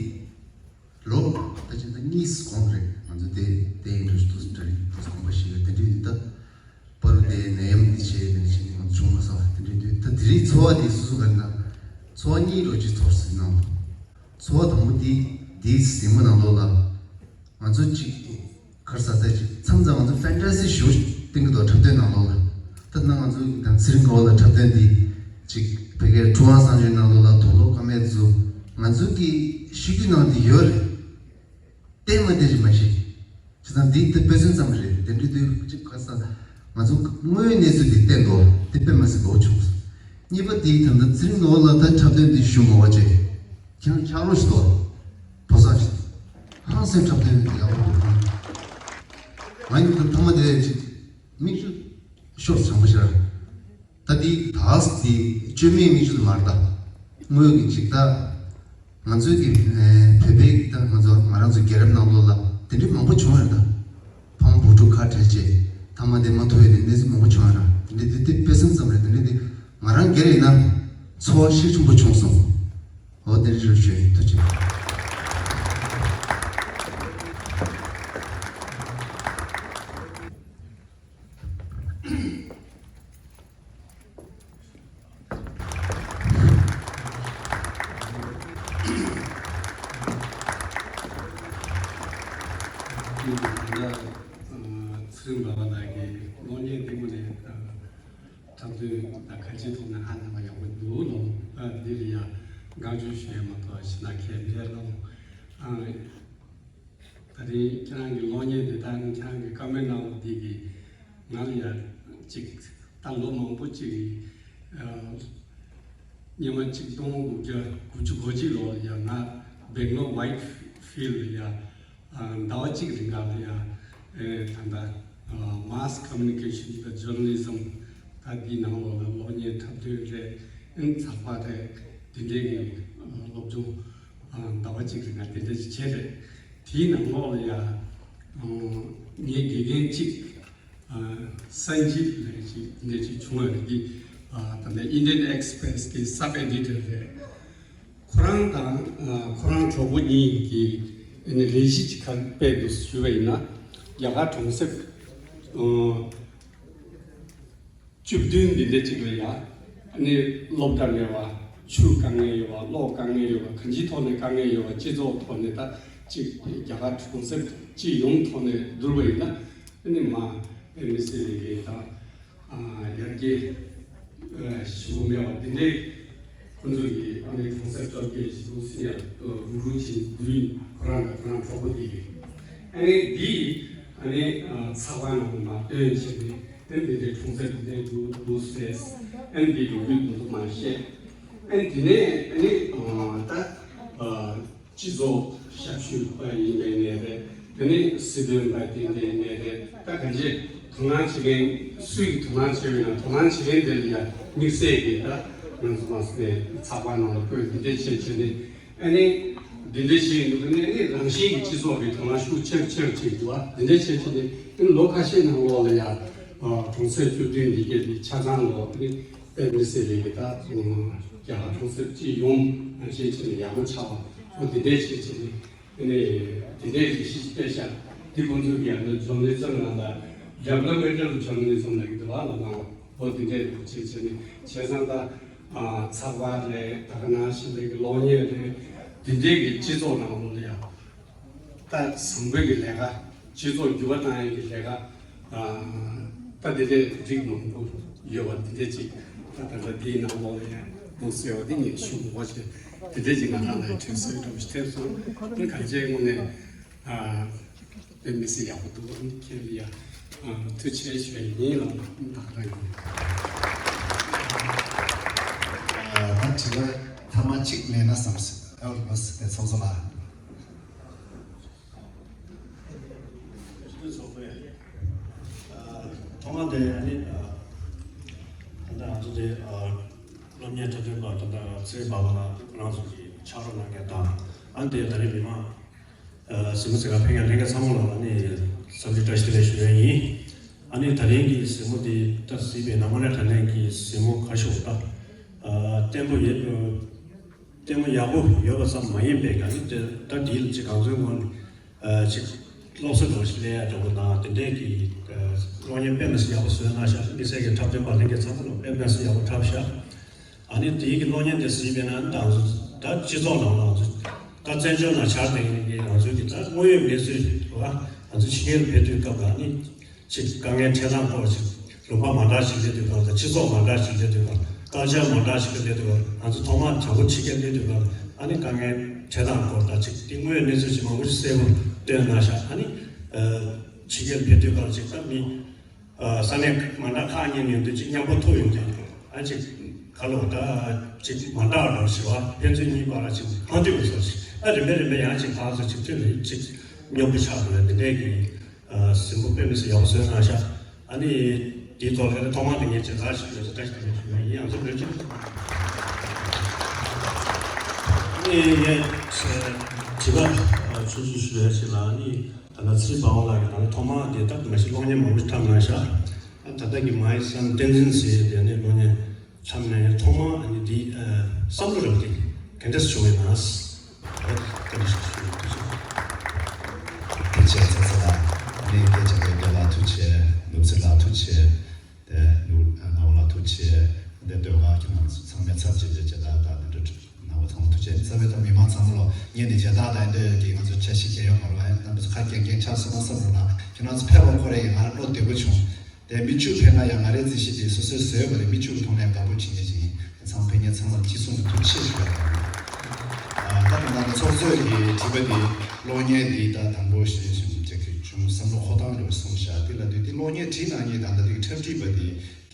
ལོ་ད་ཅི་ད་གཉིས་གོང་རེད། ང་ཚོ་དེ་དེ་ཡིན་འགྲོ་ཞིག་ཏུ་འདྲ་རིགས་ཏུ་གོམ་པ་ཞིག་ཡོད། དེ་འདྲའི་ད་པར་དེ་ནད་ཡམས་འདི་བྱས་དེ་འདྲ་ཞིག་ང་ཚོ་བྱུང་མ་སོང་། དེ་འདྲའི་དུས་ད་དེ་རིང་ཚོར་བ་དེ་སུ་སུ་ག་ན་ཚོར་བ་གཉིས་རོ་ཅིག་ཚོར་སྲིད་ནང་། ཚོར་བ་དང་པོ་དེ་དེའི་གཟིགས་མོ་ནང་ལོགས་ལ་ང་ཚོ་གཅིག་གར་ས་ཚད་ཅིག་མཚམས་མཚམས་ང་ཚོ་ཕན་ཊ་སི་ཞུ་བསྟན་གི་འདུག་འཁྲབ་སྟོན་ནང་ལོགས་ལ། ད་ན་ང་ཚོ་དང་ཚེ་རིང་ག་བ་ལ་འཁྲབ་སྟོན་འདི་ཅིག་བོད་སྐད་ཁྲུང་ཨང་གསང་སྤྱོད་ནང་ལོགས་ལ་དུག་ལོག་ཀ་མེད་ཚོ་ང་ཚོ་གི་ཤི་རྒྱུ་ནང་དེ་ཡོད་རེད། བསྟན་མ་བསྟན་ཞིག་མ་ཤེས། བྱས་ཙང་འདི་ད་དཔེ་མཚོན་ཙམ་རེད། དེ་འདྲ་དུས་གཅིག་ག་ས་ང་ཚོ་དངོས་ཡོད་གནས་ཚུལ་འདི་བསྟན་འདུག་འདི་དཔེ་མ་སྲིད་དགོས་བྱུང་། གཉིས་པ་དེ་ད་ལྟ་ཚེ་རིང་ག་བ་ལ་ད་འཁྲབ་སྟོན་འདི་ཞུ་མ་བ་བྱས། ཁྱེད་རང་ཆགས་རོགས་ཞིག་འདུག་ཕོ་གསར་ཞིག་ཧང་སེ་འཁྲབ་སྟོན་འདི་ཡག་པོ་འདུག་ང་ཡིན་ད་ཐ་མ་དེ་ཅིག་མིག་ཆུ་ཤོར་བྱང་པོ་ཤར། ད་འདི་དག་འདི་བཅོས་མའི་མིག་ཆུ་དུ་མར་ད། དངོས་ཀྱི་ཅིག་ད། ང་ཚོའི་གི་བོད་པའི་གི་ད་ང་ཚོ་ང་རང་ཚོ་རྒྱལ་རབས་ནང་ལོགས་ལ་དེ་འདྲའི་མང་པོ་བྱུང་ཡོད་ད། ཕ་མ་བུ་ཕྲུག་ཁ་བྲལ་བྱས་ཐ་མ་དེ་མ་ཐུག་ཡོད་དེ་གནས་ཚུལ་མང་པོ་བྱུང་ཡོད་ར། དེ་འདྲའི་དེ་དེ་དཔེ་མཚོན་ཙམ་རེད། དེ་འདྲའི་དེ་ང་རང་སྒེར་ཡིན་ན་ཚོར་བ་ཤུགས་ཆེན་པོ་བྱུང་སོང་། འོ་དེ་འདྲའི་རེ་ཞུ་ཡིན། ཐུགས་རྗེ་ཆེ། ཚེ་རིང་ལགས་ཀྱི་གློག་བརྙན་འདི་ངོ་ནས་འཁྲབ་སྟོན་དང་གལ་ཆེའི་ཐོག་ནས་ཧ་ལས་པ་ཡག་པོ་འདུག་ལོ། འདི་ལ་ཡང་བསྔགས་བརྗོད་ཞུ་ཡ་མ་གཏོགས་ཞེ་དྲག་གལ་མེད་ལོ། ད་རིང་ཁྱེད་རང་གི་གློག་བརྙན་དེ་དང་ཁྱེད་རང་གི་ཀ་མེན་ནང་དེ་གིས་ང་ལ་ཡ་ཅིག་ད་ལོ་མང་པོ་ཅིག་ཨ་སྔོན་མ་ཆིག་སྟོང་དགུ་བརྒྱ་དགུ་བཅུ་གོ་གཅིག་ལོ་ལ་ཡ་ང་སྦེང་ལོར་ཝའིཊ་ཕིལ་ལ་ཡ་ཨ་ཟླ་བ་གཅིག་རིང་ག་ལ་ཡ་ཨེ་ད་ལྟ་ཨ་Mass Communication and Journalism ད་འདིའི་ནང་ལོགས་ལ་གློག་བརྙན་འཁྲབ་སྟོན་རེད། ཨང་། ཚགས་པར་རེད། དེ་འདྲའི་གི་ཨ་སློབ་སྦྱོང་ཨ་ཟླ་བ་གཅིག་རིང་ལ་དེ་འདྲ་ཞིག་བྱས་རེད། དེའི་ནང་ལོགས་ལ་ཡ་ཨ་ངའི་དགེ་རྒན་གཅིག་ཨ་སན་ཇིབ་ལབ་ཅིག་དེ་འདྲ་ཅིག་བྱུང་བ་རེད། འདི་ཨ་ད་ལྟ་Indian Express གི་Sub Editor རེད། ཁོ་རང་དང་ཨ་ཁོ་རང་གྲོགས་པོ་གཉིས་ཀྱིས་ཨ་ནི་ལས་གཞི་ཅིག་ག་རེ་སྤེལ་འདུག་ཞུས་པ་ཡིན་ན། རྒྱ་གར་གྲོང་གསེབ་ཨ་བཅུ་བདུན་འདི་འདྲ་ཅིག་ལ་ཡ། ཨ་ནི་སློབ་གྲྭ་མེད་པ། ཆུ་དཀའ་ངལ་ཡོད་པ། གློག་དཀའ་ངལ་ཡོད་པ། གང་ཅིའི་ཐོག་ནས་དཀའ་ངལ་ཡོད་པ། སྤྱི་ཚོགས་ཐོག་ནས་ད་ཅིག་རྒྱ་གར་གྲོང་གསེབ་སྤྱི་ཡོངས་ཐོག་ནས་བསྡུར་བ་ཡིན་ན། ཨ་ནི་མ་དཔེ་མི་སྲིད་པའི་གི་ད་ཨ་ཡར་རྒྱས་ཨ་ཞེ་པོ་མེད་པ་འདི་འདྲའི་ཁོང་ཚོ་གི་ཨ་ནི་གྲོང་གསེབ་བཅོ་བརྒྱད་ཞེ་པོ་ཟེར་ཡ་རུ་རུ་ཅིག་འདུག་ཡིན། ཁོ་རང་དང་ཁོ་རང་གྲོགས་པོ་འདི་གི་ཨ་ནི་འདི་ཨ་ནི་ཨ་ཚགས་པར་ནང་དུ་མ་བཏོན་བྱས་ནས། དེ་འདི་འདྲའི་གྲོང་གསེབ་འདི་འདྲའི་འདུག་འདུག་ཟེར། ཨ་ནི་འདི་ཡོང་རྒྱུ་འདུག་འདུག་མ་བཤད། ཨ་ནི་དེ་ནས་ཨ་ནི་ཨ་ད་ཨ་སྤྱི་ཚོགས་ཞབས་ཞུ་པ་ཡིན་པའི་ནས་རེད། དེ་ནས་སྲིད་དོན་པ་དེ་འདྲའི་ནས་རེད། ད་གང་ཅི་དོ་སྣང་བྱེད་མཁན་སུས་དོ་སྣང་བྱེད་པ་ཡིན་ན། དོ་སྣང་བྱེད་མཁན་དེ་ལ་ཡང་དམིགས་བསལ་གྱི་ད་ང་ཚོ་མ་ཟད་ཚགས་པར་ནང་ལ་བཀོད། འདི་འདྲའི་བྱས་བྱས་ནས། ཨ་ནི་འདི་འདྲ་ཞིག་འདུག་ནས། ཨ་ནི་རང་བཞིན་གྱི་སྤྱི་ཚོགས་ཀྱི་དོ་སྣང་ཤུགས་ཆེར་ཆེར་ཅིག་འདུག་བ། འདི་འདྲ་བྱས་བྱས་ནས། ཨ་ནི་ལོ་ཁ་ཤས་ནང་ལོགས་ལ་ཡང་ཨ་གྲོང་གསེབ་བཅུ་བདུན་འདི་གའི་འདི་ཆ་ཚང་ལོ། ཨ་ནི་དཔེ་མི་སྲིད་པའི་གི་ད་རྒྱ་གར་གྲོང་གསེབ་སྤྱི་ཡོངས་རང་བཞིན་ཆེ་ནས་ཡག་པོ་ཆགས་པ། ཨོ་འདི་འདྲ་བྱས་བྱས་ནས། ཨ་ནི་འདི་འདྲའི་གི་ཤིས་པེ་ཤ་འདི་ཁོང་ཚོ་གི་ཨ་ནི་ཇོར་ནལ་ལིཛམ་ནང་ད་ཌི་ཝེ་ལོབ་མེན་ཊལ་ཇོར་ནལ་ལིཛམ་ལབ་ཀྱི་འདུག་བ། ལ་ནང་ཨོ་འདི་འདྲའི་གི་བྱས་བྱས་ནས། བྱས་ཙང་ད་ཨ་ཚགས་པར་རེད། ད་ག་ནང་བཞིན་པའི་གི་གློག་བརྙན་རེད། འདི་འདྲའི་གི་སྤྱི་ཚོགས་ནང་ལོགས་ལ་ཡང་ད་བཟང་པོའི་གི་ལས་ཀ། སྤྱི་ཚོགས་འགྱུར་བ་བཏང་ཡས་ཀྱི་ལས་ཀ་ཨ་ད་དེ་འདྲའི་རིགས་མང་པོ་ཡོད་པ་དེ་འདྲ་ཅིག་ད་ད་ལྟ་དེའི་ནང་ལོགས་ལ་ཡང་འདུག་ཟེར་བ་དེ་ངས་ཞུ་དགོས་པ་བྱས། དེ་འདྲ་ཅིག་ང་རང་ལ་དྲན་གསོའི་འདྲ་པོ་ཞིག་ཐེབས་སོང་། དེ་གང་ཅིའི་ངོས་ནས་ཨ་དཔེ་མི་སྲིད་ཡག་པོ་འདུག་ཨ་ནི་ཁྱེད་ལ་ཡང་ཨ་ཐུགས་རྗེ་ཆེ་ཞུ་ཡ་ཡིན་ལགས། ད་ག་རང་ཡིན། ཨ་ད་དྲི་བ་ཐ་མ་གཅིག་མེད་ན་བསམ་སོང་། ཨ་རུ་མ་སི་ཚོགས་གཙོ་ལགས། ཚོགས་པའི་ཐོག་མ་དེ་ནི་ད་ལྟ་ང་ཚོ་དེ་སློབ་གཉེར་འཁྲབ་སྟོན་པ་ད་ལྟ་ཚེ་རིང་བ་ལགས་ཁོ་རང་ཚོ་གིས་ཕྱག་རོགས་གནང་མཁན་དང་། ཨ་ནི་དེ་ད་རེས་མི་མང་གཟིགས་མོ་གཟིགས་ག་ཕེབས་མཁན་ལྷན་རྒྱས་ཚང་མ་ལ་ཨ་ནི་འཚམས་འདྲི་བཀྲ་ཤིས་བདེ་ལེགས་ཞུ་ཡ་ཡིན། ཨ་ནི་ད་རིང་གི་གཟིགས་མོ་དེ་ད་གཟིགས་པའི་ནང་མ་ར་དྲ་གནས་ཀྱི་གཟིགས་མོ་ཁ་ཤོག་ད་བརྟན་པོ་ཡོད། ལྟད་མོ་ཡག་པོ་ཡོད་པ་ཙམ་མ་ཡིན་པའི་ག་ནི་དེ་ད་འདིའི་ལ་ཅིག་གང་ཚོད་ངོ་ཅིག་སློབ་གསོ་འདྲ་ཞིག་སླེབས་ཡ་འདྲ་པོ་དང་། དེ་འདྲས་ཀྱི་གློག་བརྙན་དཔེ་མི་སྲིད་ཡག་པོ་བཟོས་གནང་ཤག་དམིགས་བསལ་གྱི་འཁྲབ་སྟོན་པ་ལྷན་རྒྱས་ཚང་མ་ལ་དཔེ་མི་སྲིད་ཡག་པོ་འཁྲབ་ཤག་ཨ་ནི་དེའི་གི་གློག་བརྙན་དེ་གཟིགས་པས་ན་ད་ང་ཚོ་ད་སྤྱི་ཚོགས་ནང་ལ་ང་ཚོ་ད་བཙན་བྱོལ་ནང་ཆགས་བསྡད་མཁན་གྱི་ང་ཚོའི་གི་ད་དངོས་ཡོད་གནས་ཚུལ་རེད་བ། ང་ཚོ་ཕྱི་རྒྱལ་ཕེབས་དུས་སྐབས་ལ་ནི། ཅིག་དཀའ་ངལ་འཕྲད་སྟངས་སྐོར། ཅིག་ལུང་པ་མ་འདྲ་ཞིག་སླེབས་དུས་སྐབས་དང་། སྤྱི་ཚོགས་མ་འདྲ་ཞིག་སླེབས་དུས་སྐབས། ཀལ་ཅར་མ་འདྲ་ཞིག་སླེབས་དུས་སྐབས། ང་ཚོ་ཐོག་མར་དྲང་པོ་ཕྱི་རྒྱལ་སླེབས་དུས་སྐབས་ཨ་ནི་དཀའ་ངལ་འཕྲད་སྟངས་སྐོར་དང་། ཅིག་དེ་དངོས་ཡོད་གནས་ཚུལ་ཞིག་མང་པོ་ཞིག་གསལ་པོ་སྟོན་གནང་ཤག་ཨ་ནི་ཕྱི་རྒྱལ་ཕེབས་དུས་སྐབས་ཅིག་ད་མི་ས་གནས་མ་འདྲ་ཁག་གཉིས་ནས་ཡོང་དུས་ཅིག་མཉམ་པོ་ཐུག་ཡོང་དུས་ཨ་ཅིག་ག་ལོ་ད་ཅིག་མ་འདྲ་བ་འདྲ་ཞིག་བ། ཕན་ཚུན་གཉིས་བར་ལ་ཅིག་ཕན་ཐོགས་པའི་བཟོ་ཞིག་ཨ་རིམ་པས་རིམ་པས་ཡང་ཅིག་ཕར་ཚུར་ཅིག་ཐུག་ནས་ཅིག་མཉམ་པོ་ཆགས་འགྲོ་བའི་འདི་འདྲས་ཀྱི། ཨ་གཟིགས་མོ་དཔེ་མི་སྲིད་ཡག་པོ་བཟོས་གནང་ཤག་ཨ་ནི་དེའི་ཐོག་ལ་ཐོག་མ་དེ་ངས་བྱས་ཙང་ཞིག་ཡོད་ཚད་བཀྲ་ཤིས་བདེ་ལེགས་ཞུ་ཡ་ཡིན། ཡང་ཚོ་ལོས་ཅིག་ཨ་ནི་ངས་དྲི་བ་ཆུང་ཆུང་ཞུ་ཡ་ཞིག་ལ། ཨ་ནི་ད་ལྟ་ཚེ་རིང་བ་ལགས་ཀྱིས་ད་ལྟ་ཐོག་མ་དེ་ད་མ་གཞི་གློག་བརྙན་མང་པོ་ཞིག་འཁྲབ་གནང་ཤག་ཨ་ད་ལྟ་གི་My Son Tenzin ཟེར་དེ་ནས་གློག་བརྙན་འཁྲབ་ནས་ཐོག་མ་ཨ་ནི་འདི་ཨ་བསམ་བློ་རག་དེ་ག་འདྲས་བྱུང་བའི་ནང་། ཨ་བཀྲ་ཤིས་བདེ་ལེགས། ཐུགས་རྗེ་ཆེ་ཚེ་ཚེ་ལགས། ཨ་ནི་སྐད་ཆ་བཤད་མཁན་ལགས་ཐུགས་རྗེ་ཆེ། ནུབ་ཚེ་ལགས་ཐུགས་རྗེ་ཆེ། དེ་ནུབ་ཨ་ནག་པོ་ལགས་ཐུགས་རྗེ་ཆེ། དེ་ཟློས་གར་ཁྱེད་རང་ཚོ་ཚང་མས་ཚབ་བྱས་བྱས་བྱས་ད་ད་དེ་འདྲ་ནག་པོ་ཚང་མ་ཐུགས་རྗེ་ཆེ། རྩ་བའི་ད་མི་མང་ཚང་མ་ལོ་ངས་འདི་བྱས་ད་ད་འདི་གི་ང་ཚོ་འཆར་གཞི་གལ་ཡོད་མ་རེད་བ། ཡང་རྣམ་པ་ཚོ་ཁ་རྒྱན་རྒྱན་ཆགས་སོང་ན་བསམ་རུང་ན་ཁྱེད་རང་ཚོ་ཕེབས་པ་ཁོ་རེ་ཡིན། ང་རང་བློ་བདེ་པོ་བྱུང་། དེ་མི་བཅུ་ཕེབས་ན་ཡང་ང་རའི་རྩིས་གཞི་དེ་སོ་སོས་བཟོས་པ་རེད། མི་བཅུ་གི་ཐོག་ནས་དགའ་པོ་བྱེད་མཁན་ཞིག་ཡིན། ཚང་ཕན་ཉེ་ཚང་མར་ཅི་གསུང་གི་ཐུགས་རྗེ་ཆེ་ཞུ་ཡ་ཡིན། ཨ་ད་ད་ད་ཚོགས་གཙོས་ཀྱི་དྲི་བ་འདི་གློག་བརྙན་འདི་ད་དང་པོ་ཞེས་ཞུ་ཅེས་ཀྱི་བྱུང་བསམ་བློ་འཁོར་སྟངས་འདྲ་བ་གསུངས་ཤག་དེ་ལ་དུས་དེ་གློག་བརྙན་བྲིས་གནང་མཁན་ད་ལྟ་དེ་གི་འཁྲབ་ཁྲིད་པ་དེ་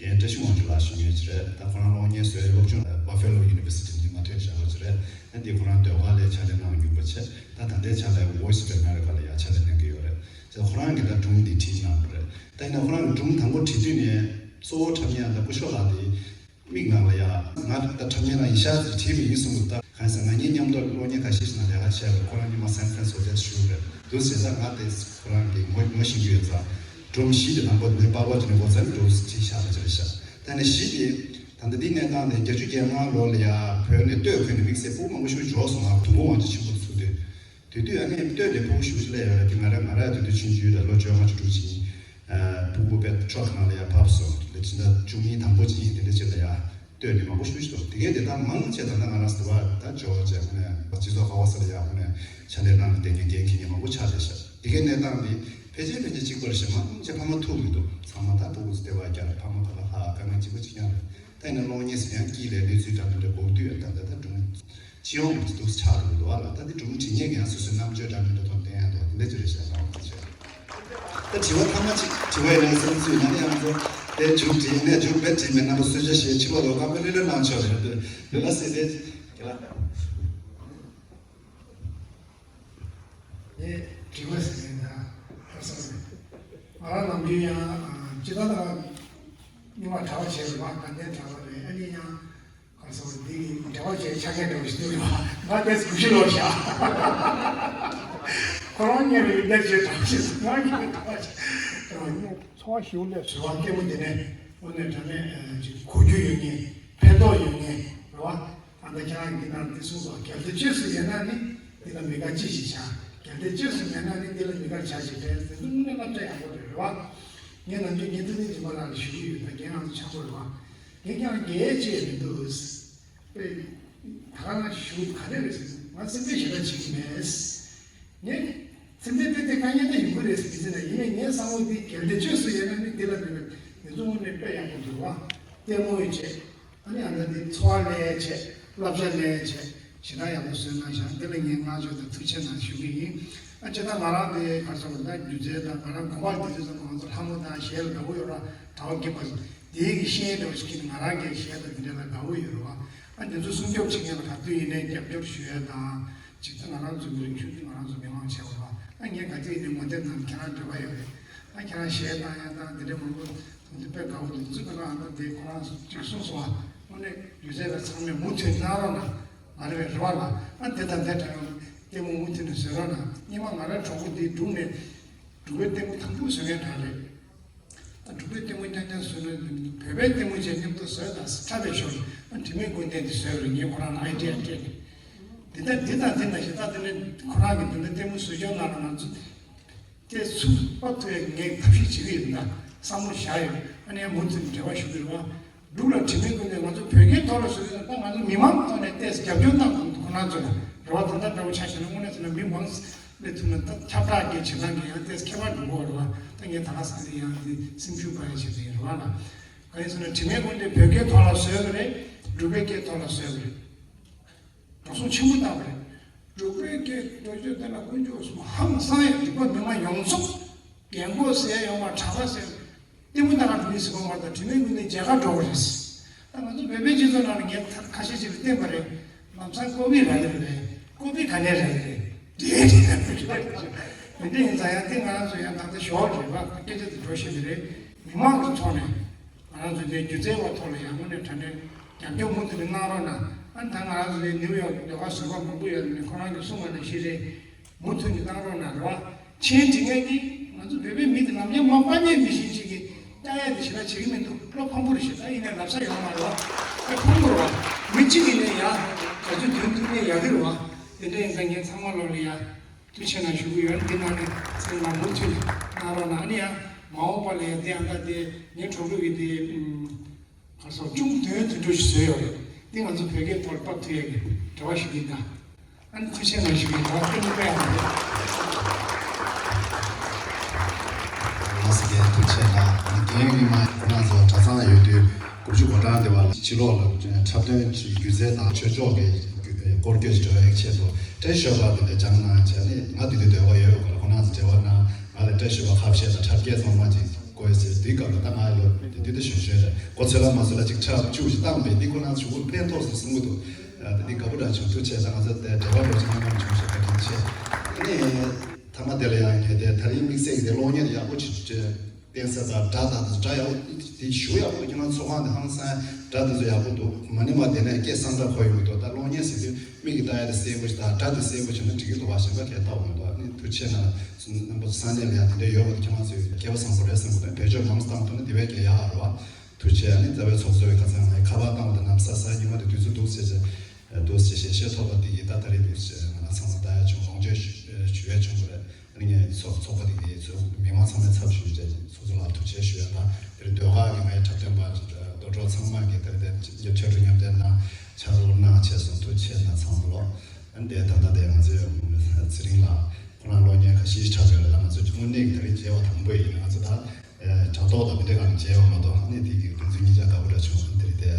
རྒན་བཀྲ་ཤིས་དབང་ཕྱུག་ལགས་ཞུ་མཁན་ཞིག་རེད། ད་ཁོ་རང་གློག་བརྙན་བཟོ་ཡའི་སློབ་སྦྱོང་ལ་Buffalo University ནས་མ་ཐོན་བཞག་པ་ཞིག་རེད། ཨ་འདི་ཁོ་རང་ཟློས་གར་ལ་ཕྱག་ལས་གནང་མྱོང་པ་བྱས། ད་ད་ལྟའི་ཆ་ལ་Voice of America ལ་ཡང་ཕྱག་ལས་གནང་གི་ཡོད་རེད། བྱས་ཙང་ཁོ་རང་གིས་ད་སྒྲུང་འདི་བྲིས་གནང་བ་རེད། ད་ཡིན་ན་ཁོ་རང་གིས་སྒྲུང་དང་པོ་བྲིས་དུས་ནས། གཙོ་བོ་འཁྲབ་མཁན་ད་སྐུ་ཞབས་ལགས་དེ་མིག་ནང་ལ་ཡ། ང་ད་འཁྲབ་མཁན་ལ་ཡིན་ཤག་ཟེར་བྲིས་པ་ཡིན་གསུངས་འདུག་ད་གང་ཟེར་ང་གཉིས་མཉམ་དུ་གློག་བརྙན་ཁ་ཤས་ཤིག་ནང་ལས་ཀ་བྱས་པས་ཁོ་རང་ཉི་མ་སན་ཧྥ་རན་སིསྐོ་དེ་བཞུགས་པས་འདུག་ཟེར་ད་ང་དེ་ཁོ་རང་གིས་ངོ་ངོ་ཤེས་ཀྱི་ཡོད་ཙང་སྒྲུང་བཞི་དེ་དང་པོ་ནས་པགས་པ་དེ་ནས་འགོ་བརྩམས་སྒྲུང་བྲིས་ཤག་ལ་བྱས་ཤག་ད་ནི་བཞི་དེ་ད་ལྟ་འདི་གནས་སྟངས་དེ་བརྒྱད་ཅུ་གྱ་ལྔ་ལོ་ལ་ཡ་བོད་ནས་སྟོད་ཁུལ་ནས་དམིགས་བསལ་སྤུ་མང་པོ་ཞིག་འབྱོར་སོང་ང་དུས་འཁོར་དབང་ཆེན་ཆེན་པོ་ཚུགས་དུས། དེ་དུས་ཨ་ནེ་ལྟོས་དེ་ཕྲུ་གུ་ཞུ་ཞུ་ལ་ཡོད་རེད་དེ་ང་ར་ང་ར་དེ་དུས་ཆུང་ཆུང་རེད་ལོ་བཅོ་ལྔ་བཅུ་དྲུག་ཅིག་ཕྲུ་གུ་དཔེ་ཁྲོ་ཁང་ལ་ཡ་ཕབ་སོང་ལེ་ཕྱི་ཟླ་བཅུ་གཉིས་དང་པོ་ཅིག་ཡིན་དེ་འདྲ་ཅིག་ལ་ཡ་ལྟོས་ནས་མང་པོ་ཞུ་ཞུ་དེ་གས་དེ་དག་མང་ཆེ་ད་ལྟ་ང་རང་ཟེར་བ་ད་ཇོ་བོ་རྗེ་ཨ་ནེ་སྤྱི་ཚོགས་ཁ་བ་ས་ལ་ཡ་ཨ་ནེ་ཕྱག་ལས་གནང་ནས་བསྡད་མཁན་འགན་འཁྱེར་མཁན་མང་པོ་ཆགས་བསྡད་ཤག་དེ་གས་གནས་སྟངས་འདི་ཕལ་ཆེར་ཕལ་ཆེར་གཅིག་པ་རེད་ཤག་མང་ཆེ་ཕ་མ་ཐུག་མི་འདུག་ཚང་མ་ད་ཕྲུ་གུ་ཚོ་ལྟེ་བ་རྒྱག་ཕ་མ་ད་ལ་ཧ་དཀའ་ངལ་གཅིག་པ་གཅིག་རྐྱང་རེད། ད་ཡིན་ན་གློག་བརྙན་ཟེར་ཡང་དཀྱིལ་ལས་གནས་ཚུལ་འདྲ་མི་འདྲ་གོ་དུས་ད་ལྟ་ད་སྒྲུང་སྤྱི་ཡོངས་ཀྱི་འདུག་ཆགས་འདུག་ལ་ད་འདི་སྒྲུང་འབྲི་མཁན་གྱི་ཡང་སོ་སོའི་རྣམ་དཔྱོད་འདྲ་མི་འདྲ་ཐོག་བསྟན་ཡང་འདུག་འདི་འདྲ་ཅིག་རེད་ཤག་ལ་ད་ཆེ། ད་དྲི་བ་ཐ་མ་གཅིག་དྲི་བ་ཡིན་ན་བསམ་ཚུལ་ཡིན་ན་ཡང་ཚོ་དེ་མཇུག་བསྒྲིལ་ནས་མཇུག་བེད་བསྒྲིལ་མེད་རྣམ་པ་གསོལ་ཇ་བཞེས་ཕྱི་ལོགས་ལ་ཁ་པར་ལི་ལི་གནང་ཆོག་རེད་འདུག་ལི་ལ་སི་སི་ལ། ངས་དྲི་བ་ཟེར་ན་ཁ་སང་རེད། ང་རང་ནམ་རྒྱུན་ཡང་ཅི་ལྟར་ལ་སྙིང་མ་གྲགས་པ་བྱས་རེད་བ་དགའ་ལྡན་གྲགས་པ་རེད་ཨ་ནི་ཡང་ཁ་སང་འདི་གི་འབྲེལ་བ་བྱས་ཆ་རྐྱེན་འདྲ་བོ་ཞིག་འདུག་རེད་བ་ང་དེ་དགུ་བཞི་ལོར་བཞག་ཁོ་རང་ཉེ་རེ་ཡིན་ད་བྱས་གྲགས་ཞིག་ང་གི་གྲགས་ཞིག་ཚོར་བ་ཞིག་ལས་ཟུར་བ་ལྟད་མོ་འདི་ནས་དངོས་གནས་དྲང་གནས་ཅིག་གོ་རྒྱུ་ཡོད་ངེས་ཕན་ཐོགས་ཡོད་ངེས་རེད་བ། ཨ་ད་ཁྱེད་རང་གིས་འདི་ནང་འདི་གསུངས་སོང་གལ་ཏེ་བཅོས་སུ་ཡོད་ན་ནི་འདི་ལ་མི་དགའ་ཅི་ཞིག་བྱ། གལ་ཏེ་བཅོས་སུ་མེད་ན་ནི་འདི་ལ་མི་དགའ་བྱ་ཞིག་རེད་ཟེར་དུས་དངོས་གནས་བསླབ་བྱ་ཡག་པོ་རེད་རེད་བ། ངས་ནམ་རྒྱུན་ངས་ཏི་ཏི་འཇིམ་པ་ལགས་ལ་ཞུ་གི་ཡོད་ད་རྒན་ང་ཚོ་ཆགས་པོ་རེད་བ། ངས་ཀྱང་རྒྱལ་ཡས་ཅི་ཡང་མི་འདུག་དཔེ་ད་ག་ང་ཞུ་ག་རེ་རེད་ཟེར་ང་སེམས་ཁྲལ་ཞེ་དྲག་བྱེད་ཀྱི་མེད། ངས་སེམས་ཁྲལ་དེ་དེ་དཀའ་ངལ་དེ་ཡོང་གི་རེད་ཟེར་གྱི་ཟེར་ན་ཡིན་ནའི་ངའི་བསམ་བློ་འདི་གལ་ཏེ་བཅོས་སུ་ཡོད་ན་ནི་འདི་ལ་འདི་ལ་ངེད་ཚོ་དངོས་གནས་དཔེ་ཡག་པོ་འདུག་བ། ལྟད་མོ་ཡི་བྱས། ཨ་ནི་ཨ་ད་འདི་འཚོ་བ་ལས་བྱས་བསླབ་བྱ་ལས་བྱས་ཞེ་དྲག་ཡག་པོ་བཟོས་གནང་ཤག་འདི་ལ་ངས་བསྔགས་བརྗོད་དང་ཐུགས་ཆེ་གནང་ཞུ་གི་ཡིན། ཨ་ཅེ་ད་ང་རང་དེ་གར་སོང་ད་སྒྱུ་རྩལ་དང་ང་རང་གོམ་པ་དེ་དུས་ཙམ་ང་ཚོ་ལྷ་མོ་དང་གཞས་ལ་དགའ་བོ་ཡོད་ར་གྲྭ་བ་རྒན་པ་དེའི་གི་ཤེས་འདྲ་བོ་ཞིག་གིས་ང་རང་གི་གཞས་དང་དེ་འདྲ་ལ་དགའ་བོ་ཡོད་ར་བ། ཨ་དེ་ཚོ་སྲུང་སྐྱོབ་བྱེད་མཁན་ལ་ག་དུས་ཡིན་ནའི་རྒྱབ་སྐྱོར་ཞུ་ཡས་དང་། ཇི་ལྟར་ང་རང་ཚོའི་རིག་གཞུང་འདི་ང་རང་ཚོ་མི་མང་ཆེ་བ་ལ་ཨ་ངས་ག་ཚོད་ཡིན་ནའི་ངོ་དེབ་ནང་ཁྱེད་རང་འབྲེལ་བ་ཡོད་རེད། ཨ་ཁྱེད་རང་གཞས་བཏང་ཡ་དང་འདི་འདྲའི་མང་པོ་མཐོང་དུས་དཔེ་དགའ་བོ་འདུག་ཚོད་ཁོ་རང་ཨ་ད་དེ་ཁོ་རང་གཅིག་གསུངས་སོང་ཨ། དངོས་གནས་སྒྱུ་རྩལ་བ་ཚང་མས་མུ་མཐུད་གནང་རོགས་གནང་། ང་རེ་བའི་རེ་བ་ལ་ཨ་དེ་དང་དེ་འདྲ་ཡོང་ལྟད་མོ་མུ་མཐུད་ནས་བཟོས་རོགས་གནང་། སྔོན་མ་ང་རའི་གྲོགས་པོ་འདིའི་འབྲུག་ནས་འབྲུག་པའི་ལྟད་མོ་དང་པོ་བཟོ་མཁན་རང་རེད། ད་འབྲུག་པའི་ལྟད་མོ་རྐྱང་རྐྱང་བཟོས་ན་བོད་པའི་ལྟད་མོ་བཅས་མཉམ་དུ་བཟོས་དང་འཁྲབ་པའི་ཞོར་ཨ་དྲི་མེད་ཀུན་ལྡན་དེ་བཟོས་པ་རེད། ངས་ཁོ་རང་ལ་ཨའི་ཌི་ཡ་སྤྲད་ནས་འདི་ལྟར་འདི་དང་འདི་ན་ཞེ་དྲག་འདི་ནས་ཁོ་རང་གིས་འདི་འདྲ་ལྟད་མོ་བཟོ་སྐྱོང་གནང་ན་ང་ཚོ་དེ་ཚུར་ཕབ་ཐུབ་ཡ་ངས་ཐབས་ཤེས་བྱེད་ཀྱི་ཡིན་ད་བསམ་བློ་བཞག་ཡོད། ཨ་ནི་ཡང་མུ་མཐུད་ནས་འབྲེལ་བ་ཞུ་གི་རེད་བ། འབྲུག་ལ་དྲི་མེད་ཀུན་ལྡན་ང་ཚོ་བོད་སྐད་ཐོག་ལ་བཟོ་གི་ཡོད་ན་ད་ང་ཚོ་མི་མང་ཐོག་ནས་ཏོག་ཙམ་རྒྱབ་སྐྱོར་གནང་དགོས་འདུག་ཁོ་རང་ཚོ་ལ་རེ་བ་ད་ལྟ་འདྲ་བོ་ཆགས་བཞག་ན་དངོས་གནས་བྱས་ན་མི་མང་སླེབས་ཐུབ་ན་ད་ཁྱབ་བསྒྲགས་སྐད་བྱེད་སྟངས་ཀྱི་ཡང་ཏོག་ཙམ་ཁྱད་པར་འགྲོ་གི་རེད་བ། ད་ངས་ད་ག་ས་ནས་ཡང་འདི་སེམས་ཤུགས་སྤར་ཡ་བྱེད་ཀྱི་ཡིན་རེད་བ་ལ། གང་ཡིན་ཟེར་ན་དྲི་མེད་ཀུན་ལྡན་བོད་སྐད་ཐོག་ལ་བཟོས་པ་རེད། འབྲུག་པའི་སྐད་ཐོག་ལ་བཟོས་པ་རེད། འགྲོ་སོང་ཆེན་པོ་བཏང་བ་རེད། འབྲུག་པའི་སྐད་འགྲོ་སྐྱོད་དེ་ལ་ཀུན་སྤྱོད་གསུམ་ཧང་སང་ཡང་འབྲུག་པ་མི་མང་ཡོངས་རྫོགས་རྒན་གོག་ཟེར་ཡོང་བ་གྲྭ་པ་ཟེར་ལྟད་མོ་ལྟ་ག་འགྲོ་ཡིན་ཟེར་གོ་མ་རེད། ད་དྲི་མེད་ཀུན་ལྡན་མཇལ་ཁ་འགྲོ་བ་རེད། ད་ང་ཚོ་བོད་པའི་སྤྱི་ཚོགས་ནང་ལ་ངས་ཁ་ཤས་ཅིག་ལ་བསྟན་པ་རེད། ལམ་སང་ཀོ་པི་ར་ལི་རེད། ཀོ་པི་ག་ནས་ར་ལི་རེད། དེ་དེ་མི་འདྲ་ཡིན་ཙང་ཡང་དེ་ང་རང་ཚོ་ཡང་ད་ལྟ་ཞོགས་རེད་པ་སྐད་ཆ་དེ་འགྲོ་བཞིན་པ་རེད། མི་མང་གི་ཐོག་ནས། ང་རང་ཚོ་འདིའི་སྒྱུ་རྩལ་བ་ཐོག་ལ་ཡང་དངོས་གནས་དྲང་གནས་རྒྱབ་སྐྱོར་མུ་མཐུད་ནས་གནང་རོགས་གནང་། ཨ་ནི་ད་ང་རང་ཚོ་འདིའི་ནིའུ་ཡོག་ལས་ཀ་ཟུར་པ་མང་པོ་ཡོད་ནས་ཁོ་རང་གིས་གསུངས་པ་ནང་བཞིན་རེད། མུ་མཐུད་ནས་གནང་རོགས་གནང་རེད་བ། མཆན་འབྲི་མཁན་གྱིས་ང་ཚོ་བོད་པའི་མི་དེ་ནམ་རྒྱུན་མ་དཔའ་ཉེ་མི་ཤེས་ཅིག་གིས་བལྟ་ཡ་དེ་ཞེ་དྲག་བྱེད་ཀྱི་མི་འདུག་བློ་ཕམ་པོ་རེད་ཤག་ད་ཡིན་ནའི་ལབ་ས་ཡོད་མ་རེད་བ། ད་ཕམ་པོ་རེད་བ། མི་གཅིག་ཡིན་ནའི་ཡ་ག་ཚོད་དོན་ཐུབ་ནའི་ཡག་གི་རེད་བ། དེ་འདྲ་ཡིན་ཙང་ངས་ཚང་མ་ལོག་ལ་ཡ། ཐུགས་ཆེ་གནང་ཞུ་གི་ཡོད། འདི་ནང་ནས་ཚང་མ་མུ་མཐུད་གནང་རོགས་གནང་། ཨ་ནི་ཡང་མ་འོངས་པ་ལ་ཡང་དེ་ཡང་ད་དེ་ངའི་གྲོགས་པོ་གིས་དེ་ཨུམ་ག་སོགས་ཅུང་དོན་དོན་འགྲུབ་ཞིག་བཟོས་ཡོད་རེད། འདི་ང་ཚོ་བོད་སྐད་ཐོག་ཕབ་ཐུབ་ཡས་ཀྱི་རེ་བ་ཞུ་གི་ཡིན་ད། ཨ་ནི་ཐུགས་ཆེ་གནང་ཞུ་གི་ཡིན་ད། ཐུགས་རྗེ་ཆེ། ལགས་སོ། རྒན་ཐུགས་རྗེ་ཆེ་གནང་། ཨ་ནི་རྒན་ཉི་མ་ཁོང་རྣམ་ཚོ་གྲྭ་ཚང་ཡོད་དུས། དགུ་བཅུ་གོ་གྲངས་དེ་བར་ཕྱི་ལོགས་ལ་འཁྲབ་སྟོན་གྱི་སྒྱུ་རྩལ་དང་ཆོས་ཕྱོགས་ཀྱི་སྐོར་སྐྱོད་ཀྱི་འབྲེལ་བའི་ཆེད་དུ་བཀྲ་ཤིས་ཞོལ་པར་དེ་འདྲ་སྦྱངས་གནང་བྱས་ནས་ང་དེ་དུས་སྡོད་པ་ཡོད་ཡོད་ཁོ་རང་ཚོ་འབྲེལ་བ་གནང་། ང་ལ་བཀྲ་ཤིས་པ་ཁ་བཤད་དང་འཁྲབ་སྐད་ཚང་མ་ཅིག་དགོས་ཟེར། དེའི་སྐབས་ལ་ད་ང་ལོ་དེ་དུས་ད་གཞོན་གཞོན་རེད། ཁོ་ཚོད་ལ་མ་ཚོད་ལ་ཅིག་འཁྲབ་བཅུག་ཅིག་བཏང་པས་འདི་ཁོ་རང་ཚོ་ཞུ་བོ་ཕན་ཐོགས་སོང་བསམ་གྱི་འདུག་ད་འདི་དགའ་པོ་འདྲ་བྱུང་། ཐུགས་རྗེ་ཆེ། ད་ང་ཚོ་དེ་འབྲེལ་བ་འགྲོ་ཅིག་གནང་གནང་བྱུང་ཞེས་བཀའ་དྲིན་ཆེ། ཨ་ནི་མཐའ་མ་དེ་ལ་ཡང་ངས་དེ་ད་རིང་དམིགས་བསལ་གྱི་དེ་གློག་བརྙན་ཡག་པོ་ཅིག་བྱས། བསྟན་ས་དང་སྒྲ་དང་དེ་སྒྲ་ཡག་པོ་དེ་ཞུ་ཡག་པོ་འདུག་ཁྱེད་རང་ཚོ་ཁང་དེ་ཧང་སང་སྒྲ་དེ་ཚོ་ཡག་པོ་འདུག་མ་ཎི་མ་དེ་ནས་སྐད་གསང་སྒྲ་གོ་ཡོང་གི་འདུག་ད་གློག་བརྙན་ཟེར་དུས་མིག་གིས་ལྟ་ཡ་དེ་གསལ་པོ་ཞིག་དང་སྒྲ་དེ་གསལ་པོ་བྱུང་ན་འགྲིག་གི་འདུག་བ། གཞན་པ་གས་ལྟ་འོང་འདུག་ཨ་ནི་ཐུགས་རྗེ་ཆེ་གནང་། རྣམ་པ་ཚོ་ས་གནས་ལ་ཡ་དེ་འདྲ་ཡོད་པ་དེ་ཁྱེད་རང་ཚོས་སྐལ་བ་བཟང་པོ་རེད་བསམ་གི་འདུག་བེད་སྤྱོད་མང་ཙམ་བཏང་ཐུབ་ན་དེ་བས་ཀྱང་ཡག་རེད་བ། ཐུགས་རྗེ་ཆེ། ཨ་ནི་རྩ་བའི་ཚོགས་གཙོ་བའི་ཁ་སང་ང་ཁ་པར་བཏང་བ་དང་ནམ་ས་གཟའ་ཉི་མ་དེ་དུས་ཚོད་འདུག་ཟེར་བྱས། འདུག་ཟེར་བྱས་ཤེས་ཐོབ་པ་དེ་གིས་ད་ད་རེས་འདུག་ཟེར་ང་རང་ཚང་མ་ལྟ་ཡ་བྱུང་། ལོངས་སྤྱོད་ཞུ་ཞུ་ཡ་བྱུང་བ་རེད། ཨ་ནི་ངས་ཚོགས་ཚོགས་པ་དེ་གིས་ཚོགས་མི་མང་ཚང་མའི་ཚབ་ཞུས་བྱས་ཚོགས་གཙོ་ལགས་ཐུགས་རྗེ་ཆེ་ཞུ་ཡ་དང་། དེ་རིང་ཟློས་གར་གྱི་ངའི་འཁྲབ་སྟོན་པ་རྡོ་གྲོགས་ཚང་མ་གིས་དེ་རིང་དེ་ཕྱག་རོགས་མཉམ་འདེགས་གནང་། ཕྱག་རོགས་གནང་བྱས་སོང་། ཐུགས་རྗེ་ཆེ་གནང་ཚང་མ་ལོ། ཨ་ནི་དེ་ད་ལྟ་དེ་ང་ཚོའི་ཚེ་རིང་ལགས་ཁོ་རང་གློག་བརྙན་ཁ་ཤས་ཤིག་འཁྲབ་ཡོད་རེད་ལ། ང་ཚོ་དངོས་གནས་ཀྱི་དེ་རིང་མཇལ་བ་དང་པོ་ཡིན། ང་ཚོ་ད་དྲ་ཐོག་དང་མི་འདྲ་གང་མཇལ་བ་མ་གཏོགས། ཨ་ནི་དེ་གི་དོན་ཚན་གཉིས་ཆ་དགའ་པོ་འདྲ་བྱུང་། ཨ་ནི་དེ་རིང་དེ་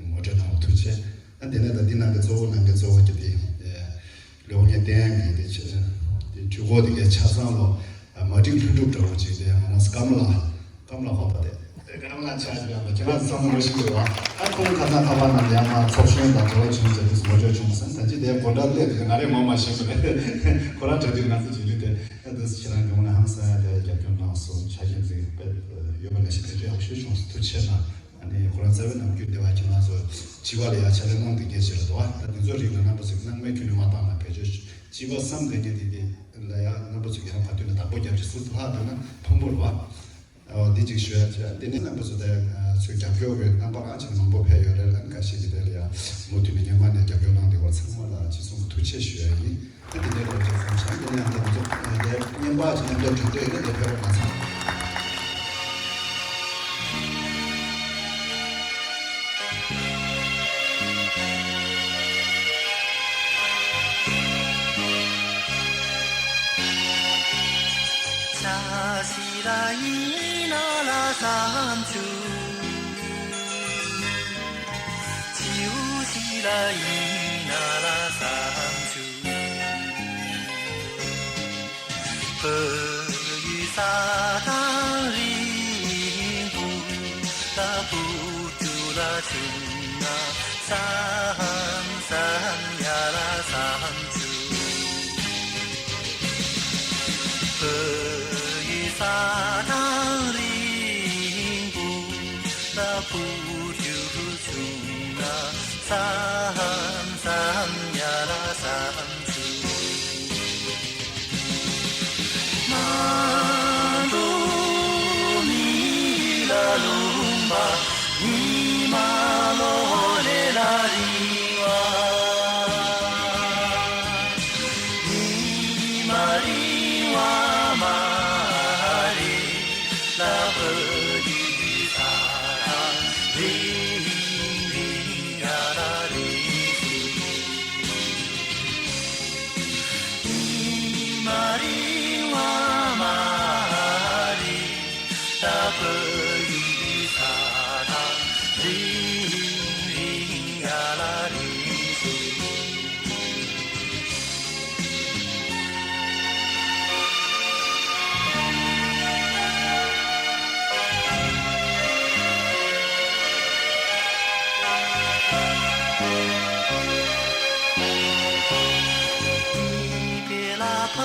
ངོ་སྤྲོད་གནང་བ་ཐུགས་རྗེ་ཆེ། ཨ་དེ་ནས་ད་འདི་ནང་གི་གཙོ་བོ་ནང་གི་གཙོ་བོ་གི་དེ་ལོ་ངས་བསྟན་གི་དེ་ཆེ་དེ་འགྲུལ་འཁོར་དེ་གའི་ཆ་ཚང་ལོ། མ་བསྒྲིགས་ལྷུན་གྲུབ་འདྲ་བོ་ཅིག་དེ་ང་རང་སྐམ་ལ་སྐམ་ལ་ཧོ་ད་དེ་སྐམ་ལ་ཆ་ཅིག་ཡང་ཁྱེད་རང་ཚང་མ་ཤེས་དགོས་བ། ཨ་ཁོང་ཁ་སང་ཁ་པར་ནང་ཡང་མ་ཚོགས་གཞོན་དང་འབྲེལ་བ་བྱུང་ཟེར་དུས་ངོ་སྤྲོད་བྱུང་སོང་། ད་ཅི་དེ་གོ་འདྲ་སླེབས་དེ་ང་རེ་མ་མ་ཤེས་པ་རེད། ཁོ་རང་གྲ་སྒྲིག་ང་ཚོ་བྱེད་རྒྱུ་དེ་ཨ་དུ་ཁྱེད་རང་གི་ངོ་ནས་ཧང་སང་ཡ་དེ་རྒྱབ་སྐྱོར་གནང་སོང་། ཆ་རྐྱེན་ཚིག་དཔེ་ཡོད་པ་ལ་ཞིག་དེ་ཚོ་ཡག་ཤོས་བྱུང་སོང་། ཐུགས་རྗེ་ཆེ་གནང་། ཨ་ནི་ཁོ་རང་རྩ་བའི་ནམ་རྒྱུན་དེ་བ་ཁྱེད་རང་ཚོ་སྤྱི་པ་ལ་ཡ་ཕྱག་ལས་གནང་བསྡད་མཁན་ཞིག་རེད་འདུག་ཨ་ད་དེ་ཚོ་རིགས་ལ་རྣམ་པ་ཚོས་སྣང་མེད་ཁྱོན་ནས་མ་བཏང་ན་བེད་སྤྱོད་སྤྱི་པ་བསམ་བསྡད་མཁན་དེ་དེ་ལ་ཡ་རྣམ་པ་ཚོས་ཡང་བར་དུ་ནས་བདག་པོ་རྒྱབ་ཅིག་ཟུར་དུ་ལྷག་འདུག་ན་ཕངས་པོ་རེད་བ། འོ་འདི་གཅིག་ཞུ་ཡ་བྱས། དེ་ནས་རྣམ་པ་ཚོ་དེ་ཚོས་རྒྱབ་སྐྱོར་གྱི་རྣམ་པ་ཨ་ཅེ་མང་པོ་ཕེབས་ཡོད་རེད་ལ། འགའ་ཤས་ཀྱིས་དེ་ལ་ཡ་མུ་མཐུད་ནས་སྔོན་མ་ནས་རྒྱབ་སྐྱོར་གནང་བསྡད་པ་ཚང་མ་ལ་ཅི་གསུང་གི་ཐུགས་རྗེ་ཆེ་ཞུ་ཡ་ཡིན། ཨ་དེ་ནས་ལོ་ཅིག་ཙམ་བྱས། དེ་ནས་ཡང་དེ་ཚོ་དེ་བརྙན་པར་ཅིག་མཉམ་འབྲེལ་གྲུབ་འདོད་ཡོད་ན་དེ་ཕེབས་རོགས་གནང་། ཆ་ཤས་ལ་ཡིན་ན་ལ་བསམ་བྱུང་། བྱིའུ་ཞིག་ལ་ཡིན་ན་ལ་བསམ་བྱུང་། བོད་ཡུལ་ས་ཐང་རིང་པོ་ལ་བུ་ཕྲུག་ལ་བྱུང་ན་བསམ་བསམ་ཡ་ལ་བསམ་བྱུང་། བོད་ཡུལ་ས་ཐང་རིང་པོ་ལ་བུ་ཕྲུག་བྱུང་ན་བསམ་བསམ་ཡ་ལ་བསམ་བྱུང་། མ་འགྲོ་མི་ལ་ལུང་པ་ཉི་མ་ལོ་ལས་ལ་རིང་བ། ཉི་མ་རིང་བ་མ་རེད་ལ། བོད་ཡུལ་ས་ཐང་རིང་རིང་ཡ་ལ་རིང་སུ། ཉི་མ་རིང་བ་མ་རེད་ད། བོད་ཡུལ་ས་ཐང་རིང་རིང་ཡ་ལ་རིང་སུ། ཕ་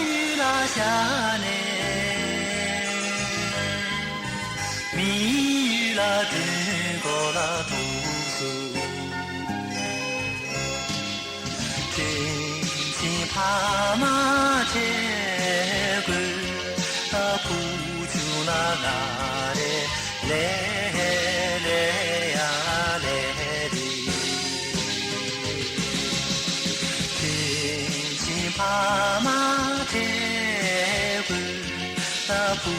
ཡུལ་ལ་ཤར་ནས་མི་ཡུལ་ལ་དྲན་གོ་ལ་ཐུག་སོང་། དྲིན་ཆེན་ཕ་མ་བྱེད་དགོས། བུ་ཆུང་ལ་ང་རེ་ལེ་ལེ་ཡ་ལེ་རེ། དྲིན་ཆེན་ཕ་མ་བྱེད་དགོས། བུ་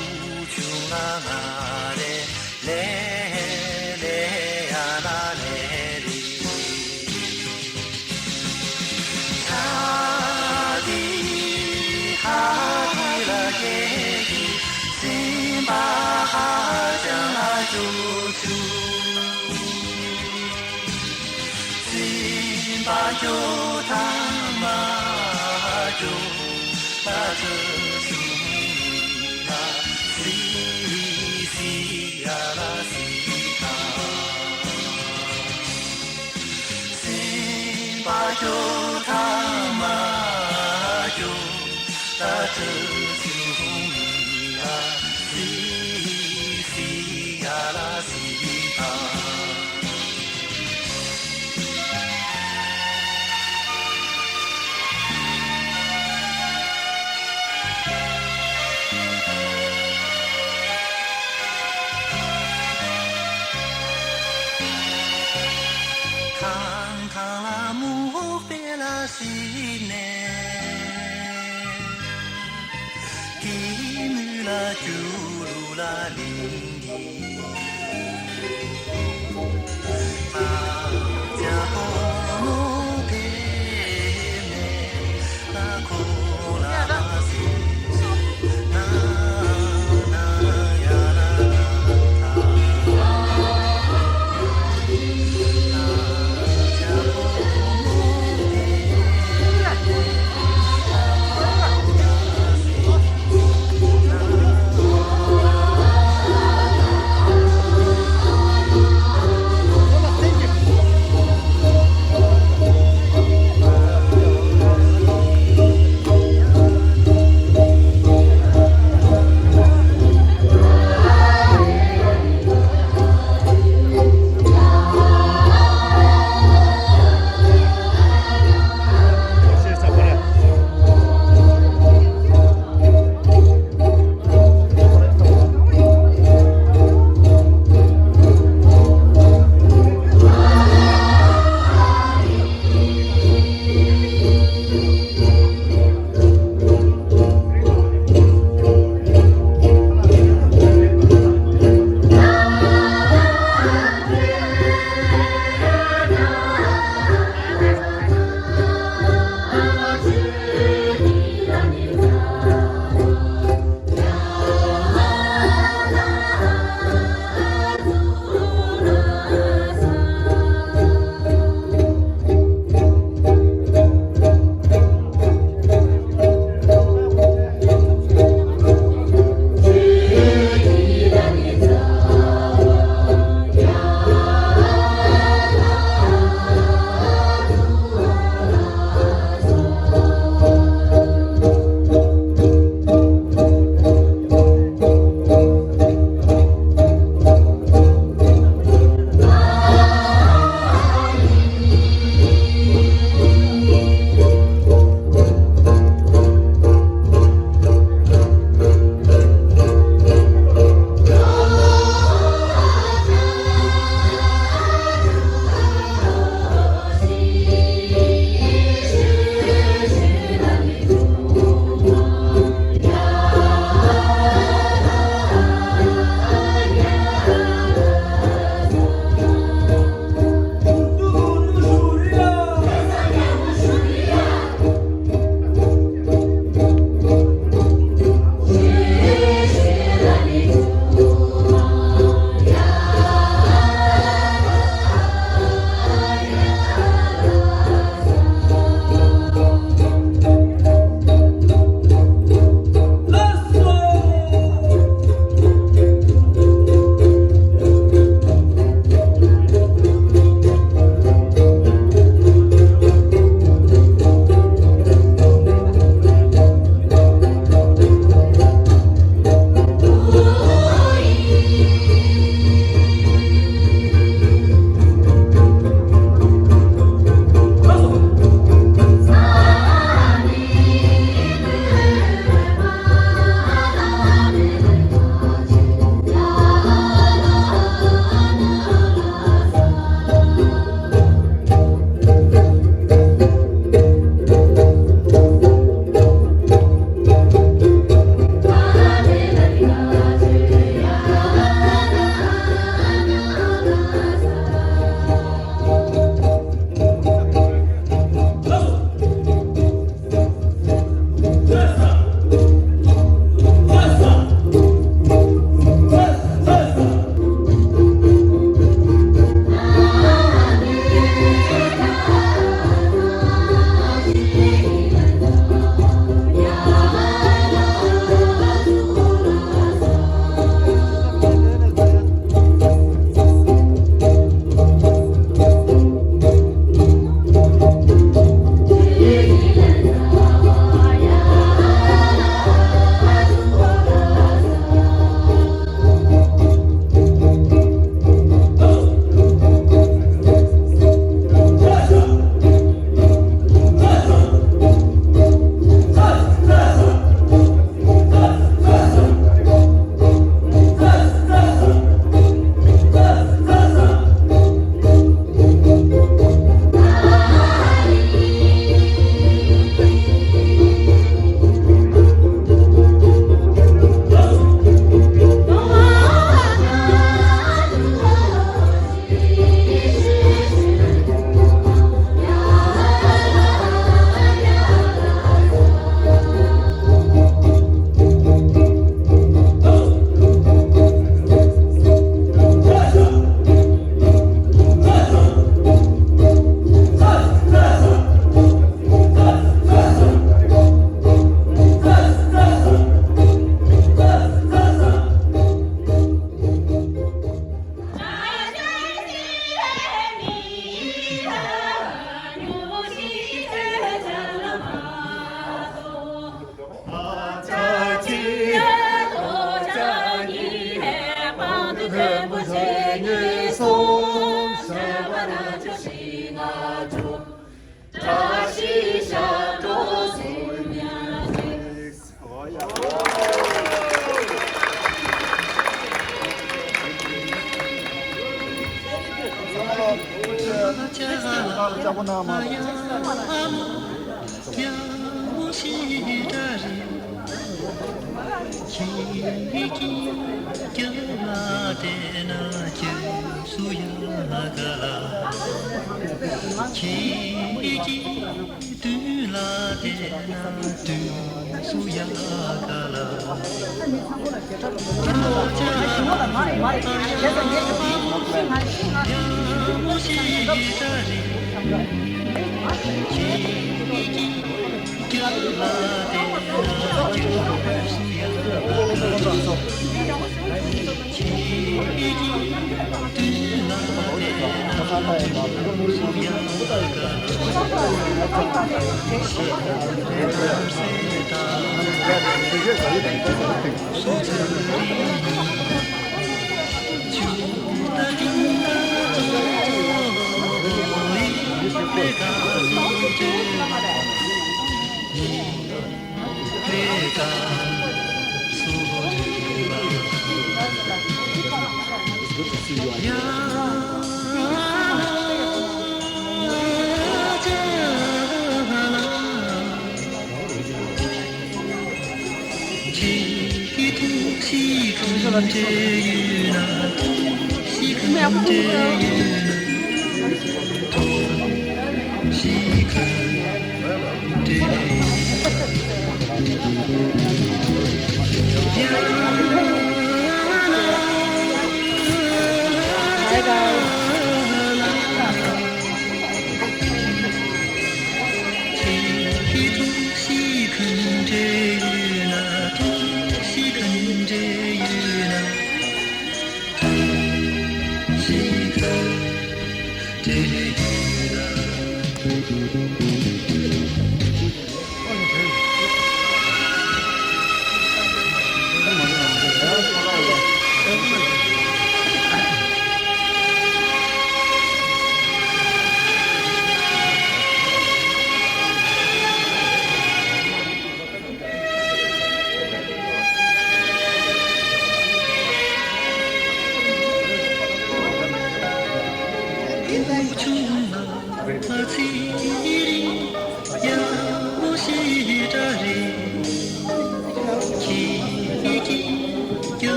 ཆུང་ལ་ང་རེ་ལེ་ལེ་ཡ་ལ་ལེ་རེ། ཆ་དེ་ཧ་དེ་ལ་སྐད་ཀྱི་སེམས་པ་ཧ་ཅང་ལ་སྐྱོ་བྱུང་། སེམས་པ་སྐྱོ་ཐང་མ་སྐྱོ་ད་ཁྲི་ཆུང་ལ་སི་སི་ཡ་ལ་སི་ཐང་། སེམས་པ་སྐྱོ་ཐང་མ་སྐྱོ་ད་ཁྲི་ཆུང་ལ་སི་